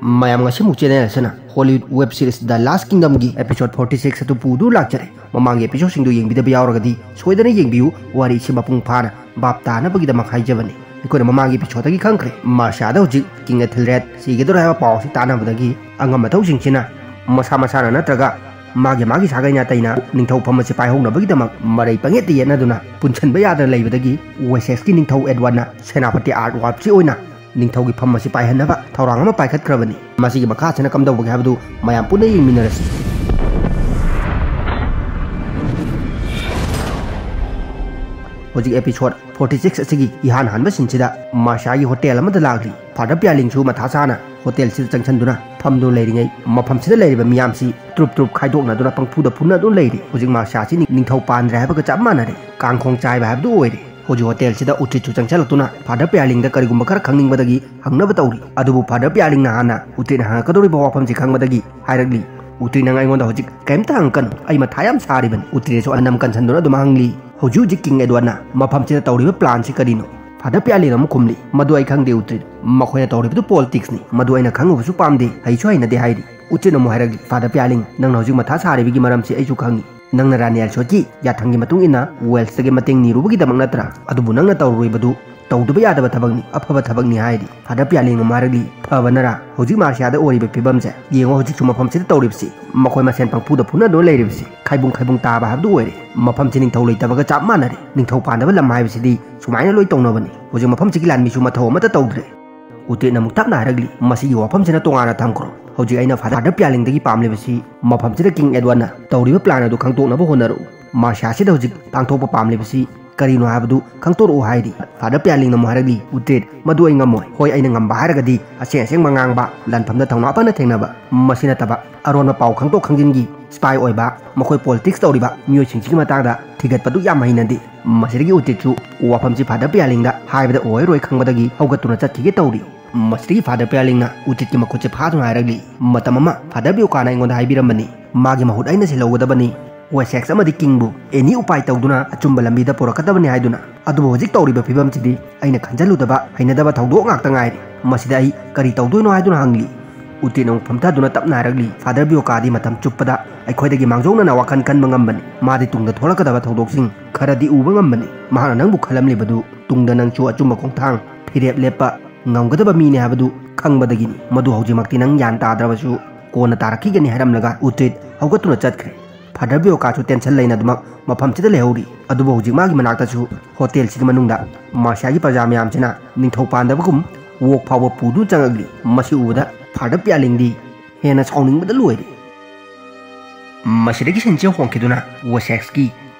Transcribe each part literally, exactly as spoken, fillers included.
ꯃꯌꯥꯝ, ꯉꯁꯤꯃꯨꯛ ꯆꯦꯟꯅꯔꯁꯤꯅ Hollywood web series The Last Kingdomꯒꯤ episode forty six ꯑꯗꯨ ꯄꯨꯗꯨ ꯂꯥꯛꯆꯔꯦ꯫ ꯃꯃꯥꯡꯒꯤ episodeꯁꯤꯡꯗꯨ ꯌꯦꯡꯕꯤꯗꯕ ꯌꯥꯎꯔꯒꯗꯤ ꯁꯣꯏꯗꯅ ꯌꯦꯡꯕꯤꯌꯨ, ꯋꯥꯔꯤꯁꯤ ꯃꯄꯨꯡ ꯐꯥꯅ ꯚꯥꯞ ꯇꯥꯅꯕꯒꯤꯗꯃꯛ ꯍꯥꯏꯖꯕꯅꯤ꯫ ꯑꯩꯈꯣꯏꯅ ꯃꯃꯥꯡꯒꯤ episodeꯇꯒꯤ ꯈꯪꯈ꯭ꯔꯦ, ꯃꯥꯔꯁꯤꯌꯥꯗ ꯍꯧꯖꯤꯛ King Ethelred ꯁꯤꯒꯗꯧꯔꯦ ꯍꯥꯏꯕ ꯄꯥꯎ ꯑꯁꯤ ꯇꯥꯟꯅꯕꯗꯒꯤ ꯑꯉꯝ ꯑꯊꯧꯁꯤꯡꯁꯤꯅ ꯃꯁꯥ ꯃꯁꯥꯅ ꯅꯠꯇ꯭ꯔꯒ ꯃꯥꯒꯤ ꯃꯥꯒꯤ ꯁꯥꯒꯩ ꯅꯥꯇꯩꯅ ꯅꯤꯡꯊꯧ ꯐꯝ ꯑꯁꯤ ꯄꯥꯏꯍꯧꯅꯕꯒꯤꯗꯃꯛ ꯃꯔꯩ ꯄꯪꯌꯦꯠꯇ ꯌꯦꯠꯅꯗꯨꯅ ꯄꯨꯟꯁꯤꯟꯕ ꯌꯥꯗꯅ ꯂꯩꯕꯗꯒꯤ Wessexꯀꯤ ꯅꯤꯡꯊꯧ Edwardꯅ ꯁꯦꯅꯥꯄꯇꯤ Artwulfꯁꯤ ꯑꯣꯏꯅ ꯅꯤꯡꯊꯧꯒꯤ ꯐꯝ ꯑꯁꯤ ꯄꯥꯏꯍꯟꯅꯕ ꯊꯧꯔꯥꯡ ꯑꯃ ꯄꯥꯏꯈꯠꯈ꯭ꯔꯕꯅꯤ꯫ ꯃꯁꯤꯒꯤ ꯃꯈꯥꯁꯤꯅ ꯀꯝꯗꯧꯕꯒꯦ ꯍꯥꯏꯕꯗꯨ ꯃꯌꯥꯝ ꯄꯨꯟꯅ ꯌꯦꯡꯃꯤꯟꯅꯔꯁꯤ꯫ ꯍꯧꯖꯤꯛ episode forty six ꯑꯁꯤꯒꯤ ꯏꯍꯥꯟ ꯍꯥꯟꯕ sceneꯁꯤꯗ ꯃꯥꯔꯁꯤꯌꯥꯒꯤ hotel ꯑꯃꯗ ꯂꯥꯛꯂꯤ꯫ Father Paerlingꯁꯨ ꯃꯊꯥ ꯁꯥꯅ hotelꯁꯤꯗ ꯆꯪꯁꯤꯟꯗꯨꯅ ꯐꯝꯗꯨꯅ ꯂꯩꯔꯤꯉꯩ, ꯃꯐꯝꯁꯤꯗ ꯂꯩꯔꯤꯕ ꯃꯤꯌꯥꯝꯁꯤ ꯇ꯭ꯔꯨꯞ ꯇ꯭ꯔꯨꯞ ꯈꯥꯏꯗꯣꯛꯅꯗꯨꯅ ꯄꯪꯐꯨꯗ ꯐꯨꯅꯗꯨꯅ ꯂꯩꯔꯤ꯫ ꯍꯧꯖꯤꯛ ꯃꯥꯔꯁꯤꯌꯥꯁꯤ ꯅꯤꯡꯊꯧ ꯄꯥꯟꯗ꯭ꯔꯦ ꯍꯥꯏꯕꯒ ꯆꯞ ꯃꯥꯟꯅꯔꯦ꯫ ꯀꯥꯡꯈꯣꯡ ꯆꯥꯏꯕ ꯍꯥꯏꯕꯗꯨ ꯑꯣꯏꯔꯦ꯫ ꯍꯧꯖꯤꯛ hotelꯁꯤꯗ Uhtredꯁꯨ ꯆꯪꯁꯤꯜꯂꯛꯇꯨꯅ Father Paerlingꯗ ꯀꯔꯤꯒꯨꯝꯕ ꯈꯔ ꯈꯪꯅꯤꯡꯕꯗꯒꯤ ꯍꯪꯅꯕ ꯇꯧꯔꯤ꯫ ꯑꯗꯨꯕꯨ Father Paerlingꯅ ꯍꯥꯟꯅ Uhtredꯅ ꯍꯪꯉꯛꯀꯗꯧꯔꯤꯕ ꯋꯥꯐꯝꯁꯤ ꯈꯪꯕꯗꯒꯤ ꯍꯥꯏꯔꯛꯂꯤ, "Uhtred, ꯅꯪ ꯑꯩꯉꯣꯟꯗ ꯍꯧꯖꯤꯛ ꯀꯔꯤꯝꯇ ꯍꯪꯉꯛꯀꯅꯨ, ꯑꯩ ꯃꯊꯥ ꯌꯥꯝ ꯁꯥꯔꯤꯕꯅꯤ꯫" Uhtredꯁꯨ ꯑꯅꯝ ꯀꯟꯁꯤꯟꯗꯨꯅ ꯑꯗꯨꯝ ꯍꯪꯂꯤ, "ꯍꯧꯖꯤꯛ ꯍꯧꯖꯤꯛ King Edwardꯅ ꯃꯐꯝꯁꯤꯗ ꯇꯧꯔꯤꯕ planꯁꯤ ꯀꯔꯤꯅꯣ?" Father Paerlingꯅ ꯑꯃꯨꯛ ꯈꯨꯝꯂꯤ, "ꯃꯗꯨ ꯑꯩ ꯈꯪꯗꯦ Uhtred, ꯃꯈꯣꯏꯅ ꯇꯧꯔꯤꯕꯗꯨ politicsꯅꯤ, ꯃꯗꯨ ꯑꯩꯅ ꯈꯪꯉꯨꯕꯁꯨ ꯄꯥꯝꯗꯦ, ꯍꯩꯁꯨ ꯍꯩꯅꯗꯦ" ꯍꯥꯏꯔꯤ꯫ Uhtredꯅ ꯑꯃꯨꯛ ꯍꯥꯏꯔꯛꯂꯤ, "Father Paerling, ꯅꯪꯅ ꯍꯧꯖꯤꯛ ꯃꯊꯥ ꯁꯥꯔꯤꯕꯒꯤ ꯃꯔꯝꯁꯤ ꯑꯩꯁꯨ ꯈꯪꯏ꯫ ꯅꯪꯅ ꯔꯥꯅꯤ ꯑꯦꯜꯁꯣꯠꯀꯤ ꯌꯥꯊꯪꯒꯤ ꯃꯇꯨꯡ ꯏꯟꯅ Wellsꯇꯒꯤ ꯃꯇꯦꯡ ꯅꯤꯔꯨꯕꯒꯤꯗꯃꯛ ꯅꯠꯇ꯭ꯔꯥ? ꯑꯗꯨꯕꯨ ꯅꯪꯅ ꯇꯧꯔꯨꯔꯤꯕꯗꯨ ꯇꯧꯗꯕ ꯌꯥꯗꯕ ꯊꯕꯛꯅꯤ, ꯑꯐꯕ ꯊꯕꯛꯅꯤ" ꯍꯥꯏꯔꯤ꯫ Father Paerlingꯅ ꯑꯃꯨꯛ ꯍꯥꯏꯔꯛꯂꯤ, "ꯐꯕꯅꯔꯥ? ꯍꯧꯖꯤꯛ ꯃꯥꯔꯁꯤꯌꯥꯗ ꯑꯣꯏꯔꯤꯕ ꯐꯤꯕꯝꯁꯦ ꯌꯦꯡꯉꯣ, ꯍꯧꯖꯤꯛꯁꯨ ꯃꯐꯝꯁꯤꯗ ꯇꯧꯔꯤꯕꯁꯤ, ꯃꯈꯣꯏ ꯃꯁꯦꯟ ꯄꯪꯐꯨꯗ ꯐꯨꯅꯗꯨꯅ ꯂꯩꯔꯤꯕꯁꯤ, ꯈꯥꯏꯕꯨꯡ ꯈꯥꯏꯕꯨꯡ ꯇꯥꯕ ꯍꯥꯏꯕꯗꯨ ꯑꯣꯏꯔꯦ꯫ ꯃꯐꯝꯁꯤ ꯅꯤꯡꯊꯧ ꯂꯩꯇꯕꯒ ꯆꯞ ꯃꯥꯟꯅꯔꯦ꯫ ꯅꯤꯡꯊꯧ ꯄꯥꯟꯗꯕ ꯂꯝ ꯍꯥꯏꯕꯁꯤꯗꯤ ꯁꯨꯃꯥꯏꯅ ꯂꯣꯏ ꯇꯧꯅꯕꯅꯤ꯫ ꯍꯧꯖꯤꯛ ꯃꯐꯝꯁꯤꯒꯤ ꯂꯥꯟꯃꯤꯁꯨ ꯃꯊꯧ ꯑꯃꯠꯇ ꯇꯧꯗ꯭ꯔꯦ꯫" Uhtredꯅ ꯑꯃꯨꯛ ꯇꯞꯅ ꯍꯥꯏꯔꯛꯂꯤ, "ꯃꯁꯤꯒꯤ ꯋꯥꯐꯝꯁꯤꯅ ꯇꯣꯉꯥꯟꯅ ꯊꯝꯈ꯭ꯔꯣ꯫ ꯍꯧꯖꯤꯛ ꯑꯩꯅ Father Paerlingꯗꯒꯤ ꯄꯥꯝꯂꯤꯕꯁꯤ ꯃꯐꯝꯁꯤꯗ King Edwardꯅ ꯇꯧꯔꯤꯕ plan ꯑꯗꯨ ꯈꯪꯗꯣꯛꯅꯕ ꯍꯣꯠꯅꯔꯛꯎ꯫ ꯃꯥꯔꯁꯤꯌꯥꯁꯤꯗ ꯍꯧꯖꯤꯛ ꯄꯥꯡꯊꯣꯛꯄ ꯄꯥꯝꯂꯤꯕꯁꯤ ꯀꯔꯤꯅꯣ ꯍꯥꯏꯕꯗꯨ ꯈꯪꯗꯣꯔꯛꯎ" ꯍꯥꯏꯔꯤ꯫ Father Paerlingꯅ ꯑꯃꯨꯛ ꯍꯥꯏꯔꯛꯂꯤ, "Uhtred, ꯃꯗꯨ ꯑꯩ ꯉꯝꯃꯣꯏ꯫ ꯍꯣꯏ, ꯑꯩꯅ ꯉꯝꯕ ꯍꯥꯏꯔꯒꯗꯤ ꯑꯁꯦꯡ ꯑꯁꯦꯡꯕ ꯉꯥꯡꯕ, ꯂꯥꯟꯐꯝꯗ ꯊꯧꯅꯥ ꯐꯅ ꯊꯦꯡꯅꯕ, ꯃꯁꯤ ꯅꯠꯇꯕ ꯑꯔꯣꯟꯕ ꯄꯥꯎ ꯈꯪꯗꯣꯛ ꯈꯪꯖꯤꯟꯒꯤ spy ꯑꯣꯏꯕ, ꯃꯈꯣꯏ politics ꯇꯧꯔꯤꯕ ꯃꯤꯑꯣꯏꯁꯤꯡꯁꯤꯒꯤ ꯃꯇꯥꯡꯗ ꯊꯤꯒꯠꯄꯗꯨ ꯌꯥꯝ ꯍꯩꯅꯗꯦ꯫" ꯃꯁꯤꯗꯒꯤ Uhtredꯁꯨ ꯋꯥꯐꯝꯁꯤ Father Paerlingꯗ ꯍꯥꯏꯕꯗ ꯑꯣꯏꯔꯣꯏ ꯈꯪꯕꯗꯒꯤ ꯍꯧꯒꯠꯇꯨꯅ ꯆꯠꯈꯤꯒꯦ ꯇꯧꯔꯤ꯫ ꯃꯁꯤꯗꯒꯤ Father Paerlingꯅ Uhtredꯀꯤ ꯃꯈꯨꯠꯁꯦ ꯐꯥꯗꯨꯅ ꯍꯥꯏꯔꯛꯂꯤ, "ꯃꯇꯝ ꯑꯃ Father Bjorkꯅ ꯑꯩꯉꯣꯟꯗ ꯍꯥꯏꯕꯤꯔꯝꯕꯅꯤ, ꯃꯥꯒꯤ ꯃꯍꯨꯠ ꯑꯩꯅ ꯁꯤꯜꯍꯧꯒꯗꯕꯅꯤ꯫ Wessex ꯑꯃꯗꯤ Kingꯕꯨ any ꯎꯄꯥꯏ ꯇꯧꯗꯨꯅ ꯑꯆꯨꯝꯕ ꯂꯝꯕꯤꯗ ꯄꯨꯔꯛꯀꯗꯕꯅꯤ ꯍꯥꯏꯗꯨꯅ꯫ ꯑꯗꯨꯕꯨ ꯍꯧꯖꯤꯛ ꯇꯧꯔꯤꯕ ꯐꯤꯕꯝꯁꯤꯗꯤ ꯑꯩꯅ ꯈꯟꯖꯜꯂꯨꯗꯕ ꯍꯩꯅꯗꯕ ꯊꯧꯗꯣꯛ ꯉꯥꯛꯇ ꯉꯥꯏꯔꯤ꯫ ꯃꯁꯤꯗ ꯑꯩ ꯀꯔꯤ ꯇꯧꯗꯣꯏꯅꯣ?" ꯍꯥꯏꯗꯨꯅ ꯍꯪꯂꯤ꯫ ꯎꯇꯦꯠ ꯑꯃꯨꯛ ꯐꯝꯊꯗꯨꯅ ꯇꯞꯅ ꯍꯥꯏꯔꯛꯂꯤ, "ꯐꯥꯗꯔ ꯕꯤꯌꯣꯀꯥꯗꯤ ꯃꯇꯝ ꯆꯨꯞꯄꯗ ꯑꯩꯈꯣꯏꯗꯒꯤ ꯃꯥꯡꯖꯧꯅꯅ ꯋꯥꯈꯜ ꯈꯟꯕ ꯉꯝꯕꯅꯤ꯫ ꯃꯥꯗꯤ ꯇꯨꯡꯗ ꯊꯣꯛꯂꯛꯀꯗꯕ ꯊꯧꯗꯣꯛꯁꯤꯡ ꯈꯔꯗꯤ ꯎꯕ ꯉꯝꯕꯅꯤ꯫ ꯃꯍꯥꯛꯅ ꯅꯪꯕꯨ ꯈꯜꯂꯝꯂꯤꯕꯗꯨ ꯇꯨꯡꯗ ꯅꯪꯁꯨ ꯑꯆꯨꯝꯕ ꯈꯣꯡꯊꯥꯡ ꯐꯤꯔꯦꯞ ꯂꯦꯞꯄ ꯉꯝꯒꯗꯕ ꯃꯤꯅꯤ ꯍꯥꯏꯕꯗꯨ ꯈꯪꯕꯗꯒꯤꯅꯤ꯫ ꯃꯗꯨ ꯍꯧꯖꯤꯛꯃꯛꯇꯤ ꯅꯪ ꯒ꯭ꯌꯥꯟ ꯇꯥꯗ꯭ꯔꯕꯁꯨ ꯀꯣꯟꯅ ꯇꯥꯔꯛꯈꯤꯒꯅꯤ" ꯍꯥꯏꯔꯝꯂꯒ ꯎꯇꯦꯠ ꯍꯧꯒꯠꯇꯨꯅ ꯆꯠꯈ꯭ꯔꯦ꯫ ꯐꯥꯗꯔ ꯕꯤꯌꯣꯀꯥꯁꯨ ꯇꯦꯟꯁꯟ ꯂꯩꯅꯗꯨꯃꯛ ꯃꯐꯝꯁꯤꯗ ꯂꯩꯍꯧꯔꯤ꯫ ꯑꯗꯨꯕꯨ ꯍꯧꯖꯤꯛ ꯃꯥꯒꯤ ꯃꯅꯥꯛꯇꯁꯨ ꯍꯣꯇꯦꯜꯁꯤꯒꯤ ꯃꯅꯨꯡꯗ ꯃꯥꯔꯁꯤꯌꯥꯒꯤ ꯄ꯭ꯔꯖꯥ ꯃꯌꯥꯝꯁꯤꯅ ꯅꯤꯡꯊꯧ ꯄꯥꯟꯗꯕꯒꯨꯝ ꯋꯣꯛ ꯐꯥꯎꯕ ꯄꯨꯗꯨꯅ ꯆꯪꯉꯛꯂꯤ꯫ ꯃꯁꯤ ꯎꯕꯗ ꯐꯥꯗꯔ ꯄꯤꯌꯥꯂꯤꯡꯗꯤ ꯍꯦꯟꯅ ꯁꯥꯎꯅꯤꯡꯕꯗ ꯂꯣꯏꯔꯦ꯫ ꯃꯁꯤꯗꯒꯤ ꯁꯤꯟꯁꯦ ꯍꯣꯡꯈꯤꯗꯨꯅ ꯋꯦꯁꯦꯛꯁꯀꯤ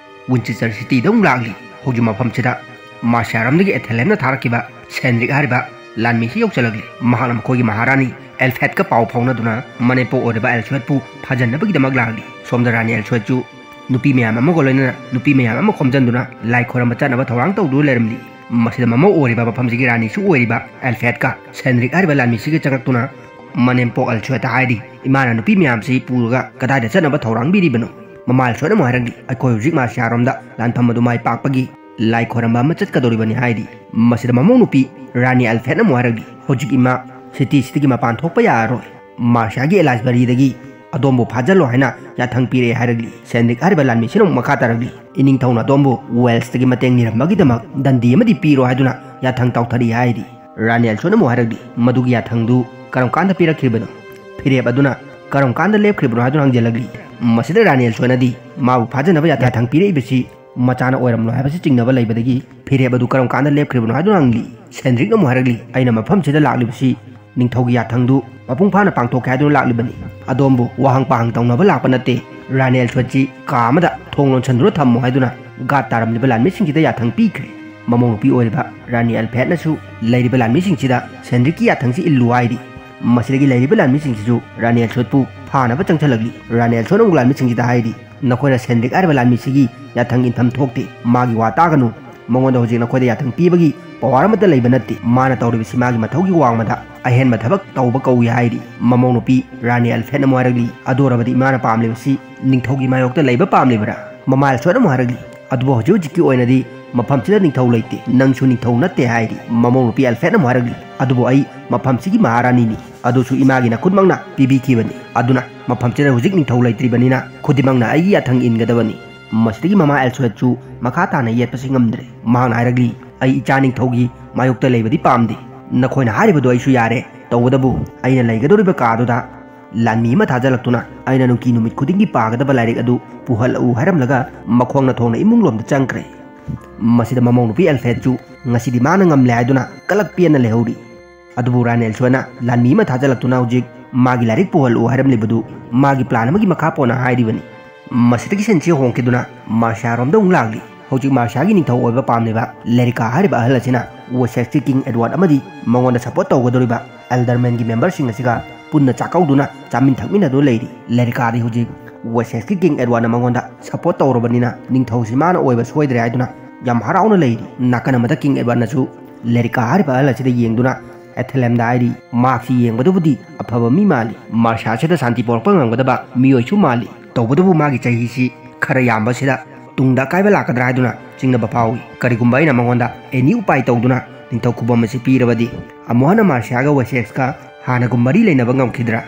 ꯋꯤꯟꯆꯦꯁꯇꯔ ꯁꯤꯇꯤꯗ ꯑꯃꯨꯛ ꯂꯥꯛꯂꯤ꯫ ꯍꯧꯖꯤꯛ ꯃꯐꯝꯁꯤꯗ ꯃꯥꯔꯁꯤꯌꯥꯔꯣꯝꯗꯒꯤ ꯑꯦꯊꯦꯂꯦꯟꯅ ꯊꯥꯔꯛꯈꯤꯕ ꯁꯦꯟꯗ꯭ꯔꯤꯛ ꯍꯥꯏꯔꯤꯕ ꯂꯥꯟꯃꯤꯁꯤ ꯌꯧꯁꯤꯜꯂꯛꯂꯤ꯫ ꯃꯍꯥꯛꯅ ꯃꯈꯣꯏꯒꯤ ꯃꯍꯥꯔꯥꯅꯤ ꯑꯦꯜꯐꯦꯠꯀ ꯄꯥꯎ ꯐꯥꯎꯅꯗꯨꯅ ꯃꯅꯦꯝꯄꯣꯛ ꯑꯣꯏꯔꯤꯕ ꯑꯦꯜꯁꯨꯋꯦꯠꯄꯨ ꯐꯥꯖꯟꯅꯕꯒꯤꯗꯃꯛ ꯂꯥꯛꯂꯤ꯫ ꯁꯣꯝꯗ ꯔꯥꯅꯤ ꯑꯦꯜꯁꯨꯋꯦꯠꯁꯨ ꯅꯨꯄꯤ ꯃꯌꯥꯝ ꯑꯃꯒ ꯂꯣꯏꯅꯅ ꯅꯨꯄꯤ ꯃꯌꯥꯝ ꯑꯃ ꯈꯣꯝꯖꯤꯟꯗꯨꯅ ꯂꯥꯏ ꯈꯣꯏꯔꯝꯕ ꯆꯠꯅꯕ ꯊꯧꯔꯥꯡ ꯇꯧꯗꯨꯅ ꯂꯩꯔꯝꯂꯤ꯫ ꯃꯁꯤꯗ ꯃꯃꯧ ꯑꯣꯏꯔꯤꯕ ꯃꯐꯝꯁꯤꯒꯤ ꯔꯥꯅꯤꯁꯨ ꯑꯣꯏꯔꯤꯕ ꯑꯦꯜꯐꯦꯠꯀ ꯁꯦꯟꯗ꯭ꯔꯤꯛ ꯍꯥꯏꯔꯤꯕ ꯂꯥꯟꯃꯤꯁꯤꯒ ꯆꯪꯉꯛꯇꯨꯅ ꯃꯅꯦꯝꯄꯣꯛ ꯑꯦꯜꯁꯨꯋꯦꯠꯇ ꯍꯥꯏꯔꯤ, "ꯏꯃꯥꯅ ꯅꯨꯄꯤ ꯃꯌꯥꯝꯁꯤ ꯄꯨꯔꯒ ꯀꯗꯥꯏꯗ ꯆꯠꯅꯕ ꯊꯧꯔꯥꯡꯕꯤꯔꯤꯕꯅꯣ?" ꯃꯃꯥ ꯑꯦꯜꯁꯨꯋꯦꯠꯅ ꯑꯃꯨꯛ ꯍꯥꯏꯔꯛꯂꯤ, "ꯑꯩꯈꯣꯏ ꯍꯧꯖꯤꯛ ꯃꯥꯔꯁꯤꯌꯥꯔꯣꯝꯗ ꯂꯥꯟꯐꯝ ꯑꯗꯨ ꯃꯥꯏ ꯄꯥꯛꯄꯒꯤ ꯂꯥꯏ ꯈꯣꯏꯔꯝꯕ ꯑꯃ ꯆꯠꯀꯗꯧꯔꯤꯕꯅꯤ" ꯍꯥꯏꯔꯤ꯫ ꯃꯁꯤꯗ ꯃꯃꯧ ꯅꯨꯄꯤ ꯔꯥꯅꯤ ꯑꯦꯜꯐꯦꯠꯅ ꯑꯃꯨꯛ ꯍꯥꯏꯔꯛꯂꯤ, "ꯍꯧꯖꯤꯛ ꯏꯃꯥ ꯁꯤꯇꯤꯁꯤꯗꯒꯤ ꯃꯄꯥꯟ ꯊꯣꯛꯄ ꯌꯥꯔꯔꯣꯏ꯫ ꯃꯥꯔꯁꯤꯌꯥꯒꯤ ꯑꯦꯂꯥꯏꯁꯕꯔꯤꯗꯒꯤ ꯑꯗꯣꯝꯕꯨ ꯐꯥꯖꯜꯂꯣ ꯍꯥꯏꯅ ꯌꯥꯊꯪ ꯄꯤꯔꯛꯑꯦ" ꯍꯥꯏꯔꯛꯂꯤ꯫ ꯁꯦꯟꯗ꯭ꯔꯤꯛ ꯍꯥꯏꯔꯤꯕ ꯂꯥꯟꯃꯤꯁꯤꯅ ꯑꯃꯨꯛ ꯃꯈꯥ ꯇꯥꯔꯛꯂꯤ, "ꯏꯅꯤꯡꯊꯧꯅ ꯑꯗꯣꯝꯕꯨ ꯋꯦꯜꯁꯇꯒꯤ ꯃꯇꯦꯡ ꯅꯤꯔꯝꯕꯒꯤꯗꯃꯛ ꯗꯟꯗꯤ ꯑꯃꯗꯤ ꯄꯤꯔꯣ" ꯍꯥꯏꯗꯨꯅ ꯌꯥꯊꯪ ꯇꯧꯊꯔꯤ ꯍꯥꯏꯔꯤ꯫ ꯔꯥꯅꯤ ꯑꯦꯜꯁꯨꯋꯦꯠꯅ ꯑꯃꯨꯛ ꯍꯥꯏꯔꯛꯂꯤ, "ꯃꯗꯨꯒꯤ ꯌꯥꯊꯪꯗꯨ ꯀꯔꯝ ꯀꯥꯟꯗ ꯄꯤꯔꯛꯈꯤꯕꯅꯣ? ꯐꯤꯔꯦꯞ ꯑꯗꯨꯅ ꯀꯔꯝ ꯀꯥꯟꯗ ꯂꯦꯞꯈ꯭ꯔꯤꯕꯅꯣ?" ꯍꯥꯏꯗꯨꯅ ꯍꯪꯖꯤꯜꯂꯛꯂꯤ꯫ ꯃꯁꯤꯗ ꯔꯥꯅꯤ ꯑꯦꯜꯁꯨꯋꯦꯠꯅꯗꯤ ꯃꯥꯕꯨ ꯐꯥꯖꯅꯕ ꯌꯥꯊꯪ ꯄꯤꯔꯛꯏꯕꯁꯤ ꯃꯆꯥꯅ ꯑꯣꯏꯔꯝꯂꯣꯏ ꯍꯥꯏꯕꯁꯤ ꯆꯤꯡꯅꯕ ꯂꯩꯕꯗꯒꯤ ꯐꯤꯔꯦꯞ ꯑꯗꯨ ꯀꯔꯝ ꯀꯥꯟꯗ ꯂꯦꯞꯈ꯭ꯔꯤꯕꯅꯣ ꯍꯥꯏꯗꯨꯅ ꯍꯪꯂꯤ꯫ ꯁꯦꯟꯗ꯭ꯔꯤꯛꯅ ꯑꯃꯨꯛ ꯍꯥꯏꯔꯛꯂꯤ, "ꯑꯩꯅ ꯃꯐꯝꯁꯤꯗ ꯂꯥꯛꯂꯤꯕꯁꯤ ꯅꯤꯡꯊꯧꯒꯤ ꯌꯥꯊꯪꯗꯨ ꯃꯄꯨꯡ ꯐꯥꯅ ꯄꯥꯡꯊꯣꯛꯀꯦ ꯍꯥꯏꯗꯨꯅ ꯂꯥꯛꯂꯤꯕꯅꯤ꯫ ꯑꯗꯣꯝꯕꯨ ꯋꯥꯍꯪ ꯄꯥꯍꯪ ꯇꯧꯅꯕ ꯂꯥꯛꯄ ꯅꯠꯇꯦ꯫" ꯔꯥꯅꯤ ꯑꯦꯜꯁꯨꯋꯦꯠꯁꯤ ꯀꯥ ꯑꯃꯗ ꯊꯣꯡ ꯂꯣꯟꯁꯤꯟꯗꯨꯅ ꯊꯝꯃꯨ ꯍꯥꯏꯗꯨꯅ ꯒꯥꯔꯗ ꯇꯥꯔꯝꯂꯤꯕ ꯂꯥꯟꯃꯤꯁꯤꯡꯁꯤꯗ ꯌꯥꯊꯪ ꯄꯤꯈ꯭ꯔꯦ꯫ ꯃꯃꯧ ꯅꯨꯄꯤ ꯑꯣꯏꯔꯤꯕ ꯔꯥꯅꯤ ꯑꯦꯜꯐꯦꯠꯅꯁꯨ ꯂꯩꯔꯤꯕ ꯂꯥꯟꯃꯤꯁꯤꯡꯁꯤꯗ ꯁꯦꯟꯗ꯭ꯔꯤꯛꯀꯤ ꯌꯥꯊꯪꯁꯤ ꯏꯜꯂꯨ ꯍꯥꯏꯔꯤ꯫ ꯃꯁꯤꯗꯒꯤ ꯂꯩꯔꯤꯕ ꯂꯥꯟꯃꯤꯁꯤꯡꯁꯤꯁꯨ ꯔꯥꯅꯤ ꯑꯦꯜꯁꯨꯋꯦꯠꯄꯨ ꯐꯥꯅꯕ ꯆꯪꯁꯤꯜꯂꯛꯂꯤ꯫ ꯔꯥꯅꯤ ꯑꯦꯜꯁꯨꯋꯦꯠꯅ ꯑꯃꯨꯛ ꯂꯥꯟꯃꯤꯁꯤꯡꯁꯤꯗ ꯍꯥꯏꯔꯤ, "ꯅꯈꯣꯏꯅ ꯁꯦꯟꯗ꯭ꯔꯤꯛ ꯍꯥꯏꯔꯤꯕ ꯂꯥꯟꯃꯤꯁꯤꯒꯤ ꯌꯥꯊꯪ ꯏꯟꯐꯝ ꯊꯣꯛꯇꯦ꯫ ꯃꯥꯒꯤ ꯋꯥ ꯇꯥꯒꯅꯨ꯫ ꯃꯉꯣꯟꯗ ꯍꯧꯖꯤꯛ ꯅꯈꯣꯏꯗ ꯌꯥꯊꯪ ꯄꯤꯕꯒꯤ ꯄꯋꯥꯔ ꯑꯃꯠꯇ ꯂꯩꯕ ꯅꯠꯇꯦ꯫ ꯃꯥꯅ ꯇꯧꯔꯤꯕꯁꯤ ꯃꯥꯒꯤ ꯃꯊꯧꯒꯤ ꯋꯥꯡꯃꯗ ꯑꯍꯦꯟꯕ ꯊꯕꯛ ꯇꯧꯕ ꯀꯧꯏ" ꯍꯥꯏꯔꯤ꯫ ꯃꯃꯧ ꯅꯨꯄꯤ ꯔꯥꯅꯤ ꯑꯦꯜꯐꯦꯠꯅ ꯑꯃꯨꯛ ꯍꯥꯏꯔꯛꯂꯤ, "ꯑꯗꯨ ꯑꯣꯏꯔꯕꯗꯤ ꯏꯃꯥꯅ ꯄꯥꯝꯂꯤꯕꯁꯤ ꯅꯤꯡꯊꯧꯒꯤ ꯃꯥꯌꯣꯛꯇ ꯂꯩꯕ ꯄꯥꯝꯂꯤꯕ꯭ꯔꯥ?" ꯃꯃꯥ ꯑꯦꯜꯁꯨꯋꯦꯠꯅ ꯑꯃꯨꯛ ꯍꯥꯏꯔꯛꯂꯤ, "ꯑꯗꯨꯕꯨ ꯍꯧꯖꯤꯛ ꯍꯧꯖꯤꯛꯀꯤ ꯑꯣꯏꯅꯗꯤ ꯃꯐꯝꯁꯤꯗ ꯅꯤꯡꯊꯧ ꯂꯩꯇꯦ, ꯅꯪꯁꯨ ꯅꯤꯡꯊꯧ ꯅꯠꯇꯦ" ꯍꯥꯏꯔꯤ꯫ ꯃꯃꯧ ꯅꯨꯄꯤ ꯑꯦꯜꯐꯦꯠꯅ ꯑꯃꯨꯛ ꯍꯥꯏꯔꯛꯂꯤ, "ꯑꯗꯨꯕꯨ ꯑꯩ ꯃꯐꯝꯁꯤꯒꯤ ꯃꯍꯥꯔꯥꯅꯤꯅꯤ꯫ ꯑꯗꯨꯁꯨ ꯏꯃꯥꯒꯤ ꯅꯈꯨꯠꯃꯛꯅ ꯄꯤꯕꯤꯈꯤꯕꯅꯤ꯫ ꯑꯗꯨꯅ ꯃꯐꯝꯁꯤꯗ ꯍꯧꯖꯤꯛ ꯅꯤꯡꯊꯧ ꯂꯩꯇ꯭ꯔꯤꯕꯅꯤꯅ ꯈꯨꯗꯤꯡꯃꯛꯅ ꯑꯩꯒꯤ ꯌꯥꯊꯪ ꯏꯟꯒꯗꯕꯅꯤ꯫ ꯃꯁꯤꯗꯒꯤ ꯃꯃꯥ ꯑꯦꯜꯁꯣꯏꯠꯁꯨ ꯃꯈꯥ ꯇꯥꯅ ꯌꯦꯠꯄꯁꯤ ꯉꯝꯗ꯭ꯔꯦ꯫ ꯃꯍꯥꯛꯅ ꯍꯥꯏꯔꯛꯂꯤ, "ꯑꯩ ꯏꯆꯥ ꯅꯤꯡꯊꯧꯒꯤ ꯃꯥꯌꯣꯛꯇ ꯂꯩꯕꯗꯤ ꯄꯥꯝꯗꯦ꯫ ꯅꯈꯣꯏꯅ ꯍꯥꯏꯔꯤꯕꯗꯨ ꯑꯩꯁꯨ ꯌꯥꯔꯦ꯫ ꯇꯧꯕꯇꯕꯨ ꯑꯩꯅ ꯂꯩꯒꯗꯧꯔꯤꯕ ꯀꯥꯗꯨꯗ ꯂꯥꯟꯃꯤ ꯑꯃ ꯊꯥꯖꯤꯜꯂꯛꯇꯨꯅ ꯑꯩꯅ ꯅꯨꯡꯇꯤ ꯅꯨꯃꯤꯠ ꯈꯨꯗꯤꯡꯒꯤ ꯄꯥꯒꯗꯕ ꯂꯥꯏꯔꯤꯛ ꯑꯗꯨ ꯄꯨꯍꯜꯂꯛꯎ" ꯍꯥꯏꯔꯝꯂꯒ ꯃꯈꯣꯡꯅ ꯊꯣꯡꯅ ꯏꯃꯨꯡ ꯂꯣꯝꯗ ꯆꯪꯈ꯭ꯔꯦ꯫ ꯃꯁꯤꯗ ꯃꯃꯧ ꯅꯨꯄꯤ ꯑꯦꯜꯐ꯭ꯔꯦꯗꯁꯨ ꯉꯁꯤꯗꯤ ꯃꯥꯅ ꯉꯝꯂꯦ ꯍꯥꯏꯗꯨꯅ ꯀꯂꯛ ꯄꯦꯟꯅ ꯂꯩꯍꯧꯔꯤ꯫ ꯑꯗꯨꯕꯨ ꯔꯥꯅꯤ ꯑꯦꯜꯁꯣꯏꯠꯅ ꯂꯥꯟꯃꯤ ꯑꯃ ꯊꯥꯖꯤꯜꯂꯛꯇꯨꯅ ꯍꯧꯖꯤꯛ ꯃꯥꯒꯤ ꯂꯥꯏꯔꯤꯛ ꯄꯨꯍꯜꯂꯛꯎ ꯍꯥꯏꯔꯝꯂꯤꯕꯗꯨ ꯃꯥꯒꯤ ꯄ꯭ꯂꯥꯟ ꯑꯃꯒꯤ ꯃꯈꯥ ꯄꯣꯟꯅ ꯍꯥꯏꯔꯤꯕꯅꯤ꯫ ꯃꯁꯤꯗꯒꯤ ꯁꯤꯟꯁꯤ ꯍꯣꯡꯈꯤꯗꯨꯅ ꯃꯥꯔꯁꯤꯌꯥꯔꯣꯝꯗ ꯑꯃꯨꯛ ꯂꯥꯛꯂꯤ꯫ ꯍꯧꯖꯤꯛ ꯃꯥꯔꯁꯤꯌꯥꯒꯤ ꯅꯤꯡꯊꯧ ꯑꯣꯏꯕ ꯄꯥꯝꯂꯤꯕ ꯂꯦꯔꯤꯀꯥ ꯍꯥꯏꯔꯤꯕ ꯑꯍꯜ ꯑꯁꯤꯅ ꯋꯦꯁꯦꯛꯁꯀꯤ ꯀꯤꯡ ꯑꯦꯗꯋꯥꯔꯗ ꯑꯃꯗꯤ ꯃꯉꯣꯟꯗ ꯁꯄꯣꯔꯠ ꯇꯧꯒꯗꯧꯔꯤꯕ ꯑꯦꯜꯗꯔꯃꯦꯟꯒꯤ ꯃꯦꯝꯕꯔꯁꯤꯡ ꯑꯁꯤꯒ ꯄꯨꯟꯅ ꯆꯥꯛꯀꯧꯗꯨꯅ ꯆꯥꯃꯤꯟ ꯊꯛꯃꯤꯟꯅꯗꯨꯅ ꯂꯩꯔꯤ꯫ ꯂꯦꯔꯤꯀꯥꯗꯤ ꯍꯧꯖꯤꯛ ꯋꯦꯁꯦꯛꯁꯀꯤ ꯀꯤꯡ ꯑꯦꯗꯋꯥꯔꯗꯅ ꯃꯉꯣꯟꯗ ꯁꯄꯣꯔꯠ ꯇꯧꯔꯕꯅꯤꯅ ꯅꯤꯡꯊꯧꯁꯤ ꯃꯥꯅ ꯑꯣꯏꯕ ꯁꯣꯏꯗ꯭ꯔꯦ ꯍꯥꯏꯗꯨꯅ ꯌꯥꯝ ꯍꯔꯥꯎꯅ ꯂꯩꯔꯤ꯫ ꯅꯥꯀꯟ ꯑꯃꯗ ꯀꯤꯡ ꯑꯦꯗꯋꯥꯔꯗꯅꯁꯨ ꯂꯦꯔꯤꯀꯥ ꯍꯥꯏꯔꯤꯕ ꯑꯍꯜ ꯑꯁꯤꯗ ꯌꯦꯡꯗꯨꯅ ꯑꯦꯊꯦꯂꯦꯝꯗ ꯍꯥꯏꯔꯤ, "ꯃꯍꯥꯛꯁꯤ ꯌꯦꯡꯕꯗꯕꯨꯗꯤ ꯑꯐꯕ ꯃꯤ ꯃꯥꯜꯂꯤ, ꯃꯥꯔꯁꯤꯌꯥꯁꯤꯗ ꯁꯥꯟꯇꯤ ꯄꯣꯔꯛꯄ ꯉꯝꯒꯗꯕ ꯃꯤꯑꯣꯏꯁꯨ ꯃꯥꯜꯂꯤ꯫ ꯇꯧꯕꯇꯕꯨ ꯃꯥꯒꯤ ꯆꯍꯤꯁꯤ ꯈꯔ ꯌꯥꯝꯕꯁꯤꯗ ꯇꯨꯡꯗ ꯑꯀꯥꯏꯕ ꯂꯥꯛꯀꯗ꯭ꯔꯥ ꯍꯥꯏꯗꯨꯅ ꯆꯤꯡꯅꯕ ꯐꯥꯎꯏ꯫ ꯀꯔꯤꯒꯨꯝꯕ ꯑꯩꯅ ꯃꯉꯣꯟꯗ ꯑꯦꯅꯤ ꯎꯄꯥꯏ ꯇꯧꯗꯨꯅ ꯅꯤꯡꯊꯧ ꯈꯨꯕꯝ ꯑꯁꯤ ꯄꯤꯔꯕꯗꯤ ꯑꯃꯨꯛ ꯍꯟꯅ ꯃꯥꯔꯁꯤꯌꯥꯒ ꯋꯦꯁꯦꯛꯁꯀ ꯍꯥꯟꯅꯒꯨꯝ ꯃꯔꯤ ꯂꯩꯅꯕ ꯉꯝꯈꯤꯗ꯭ꯔꯥ?"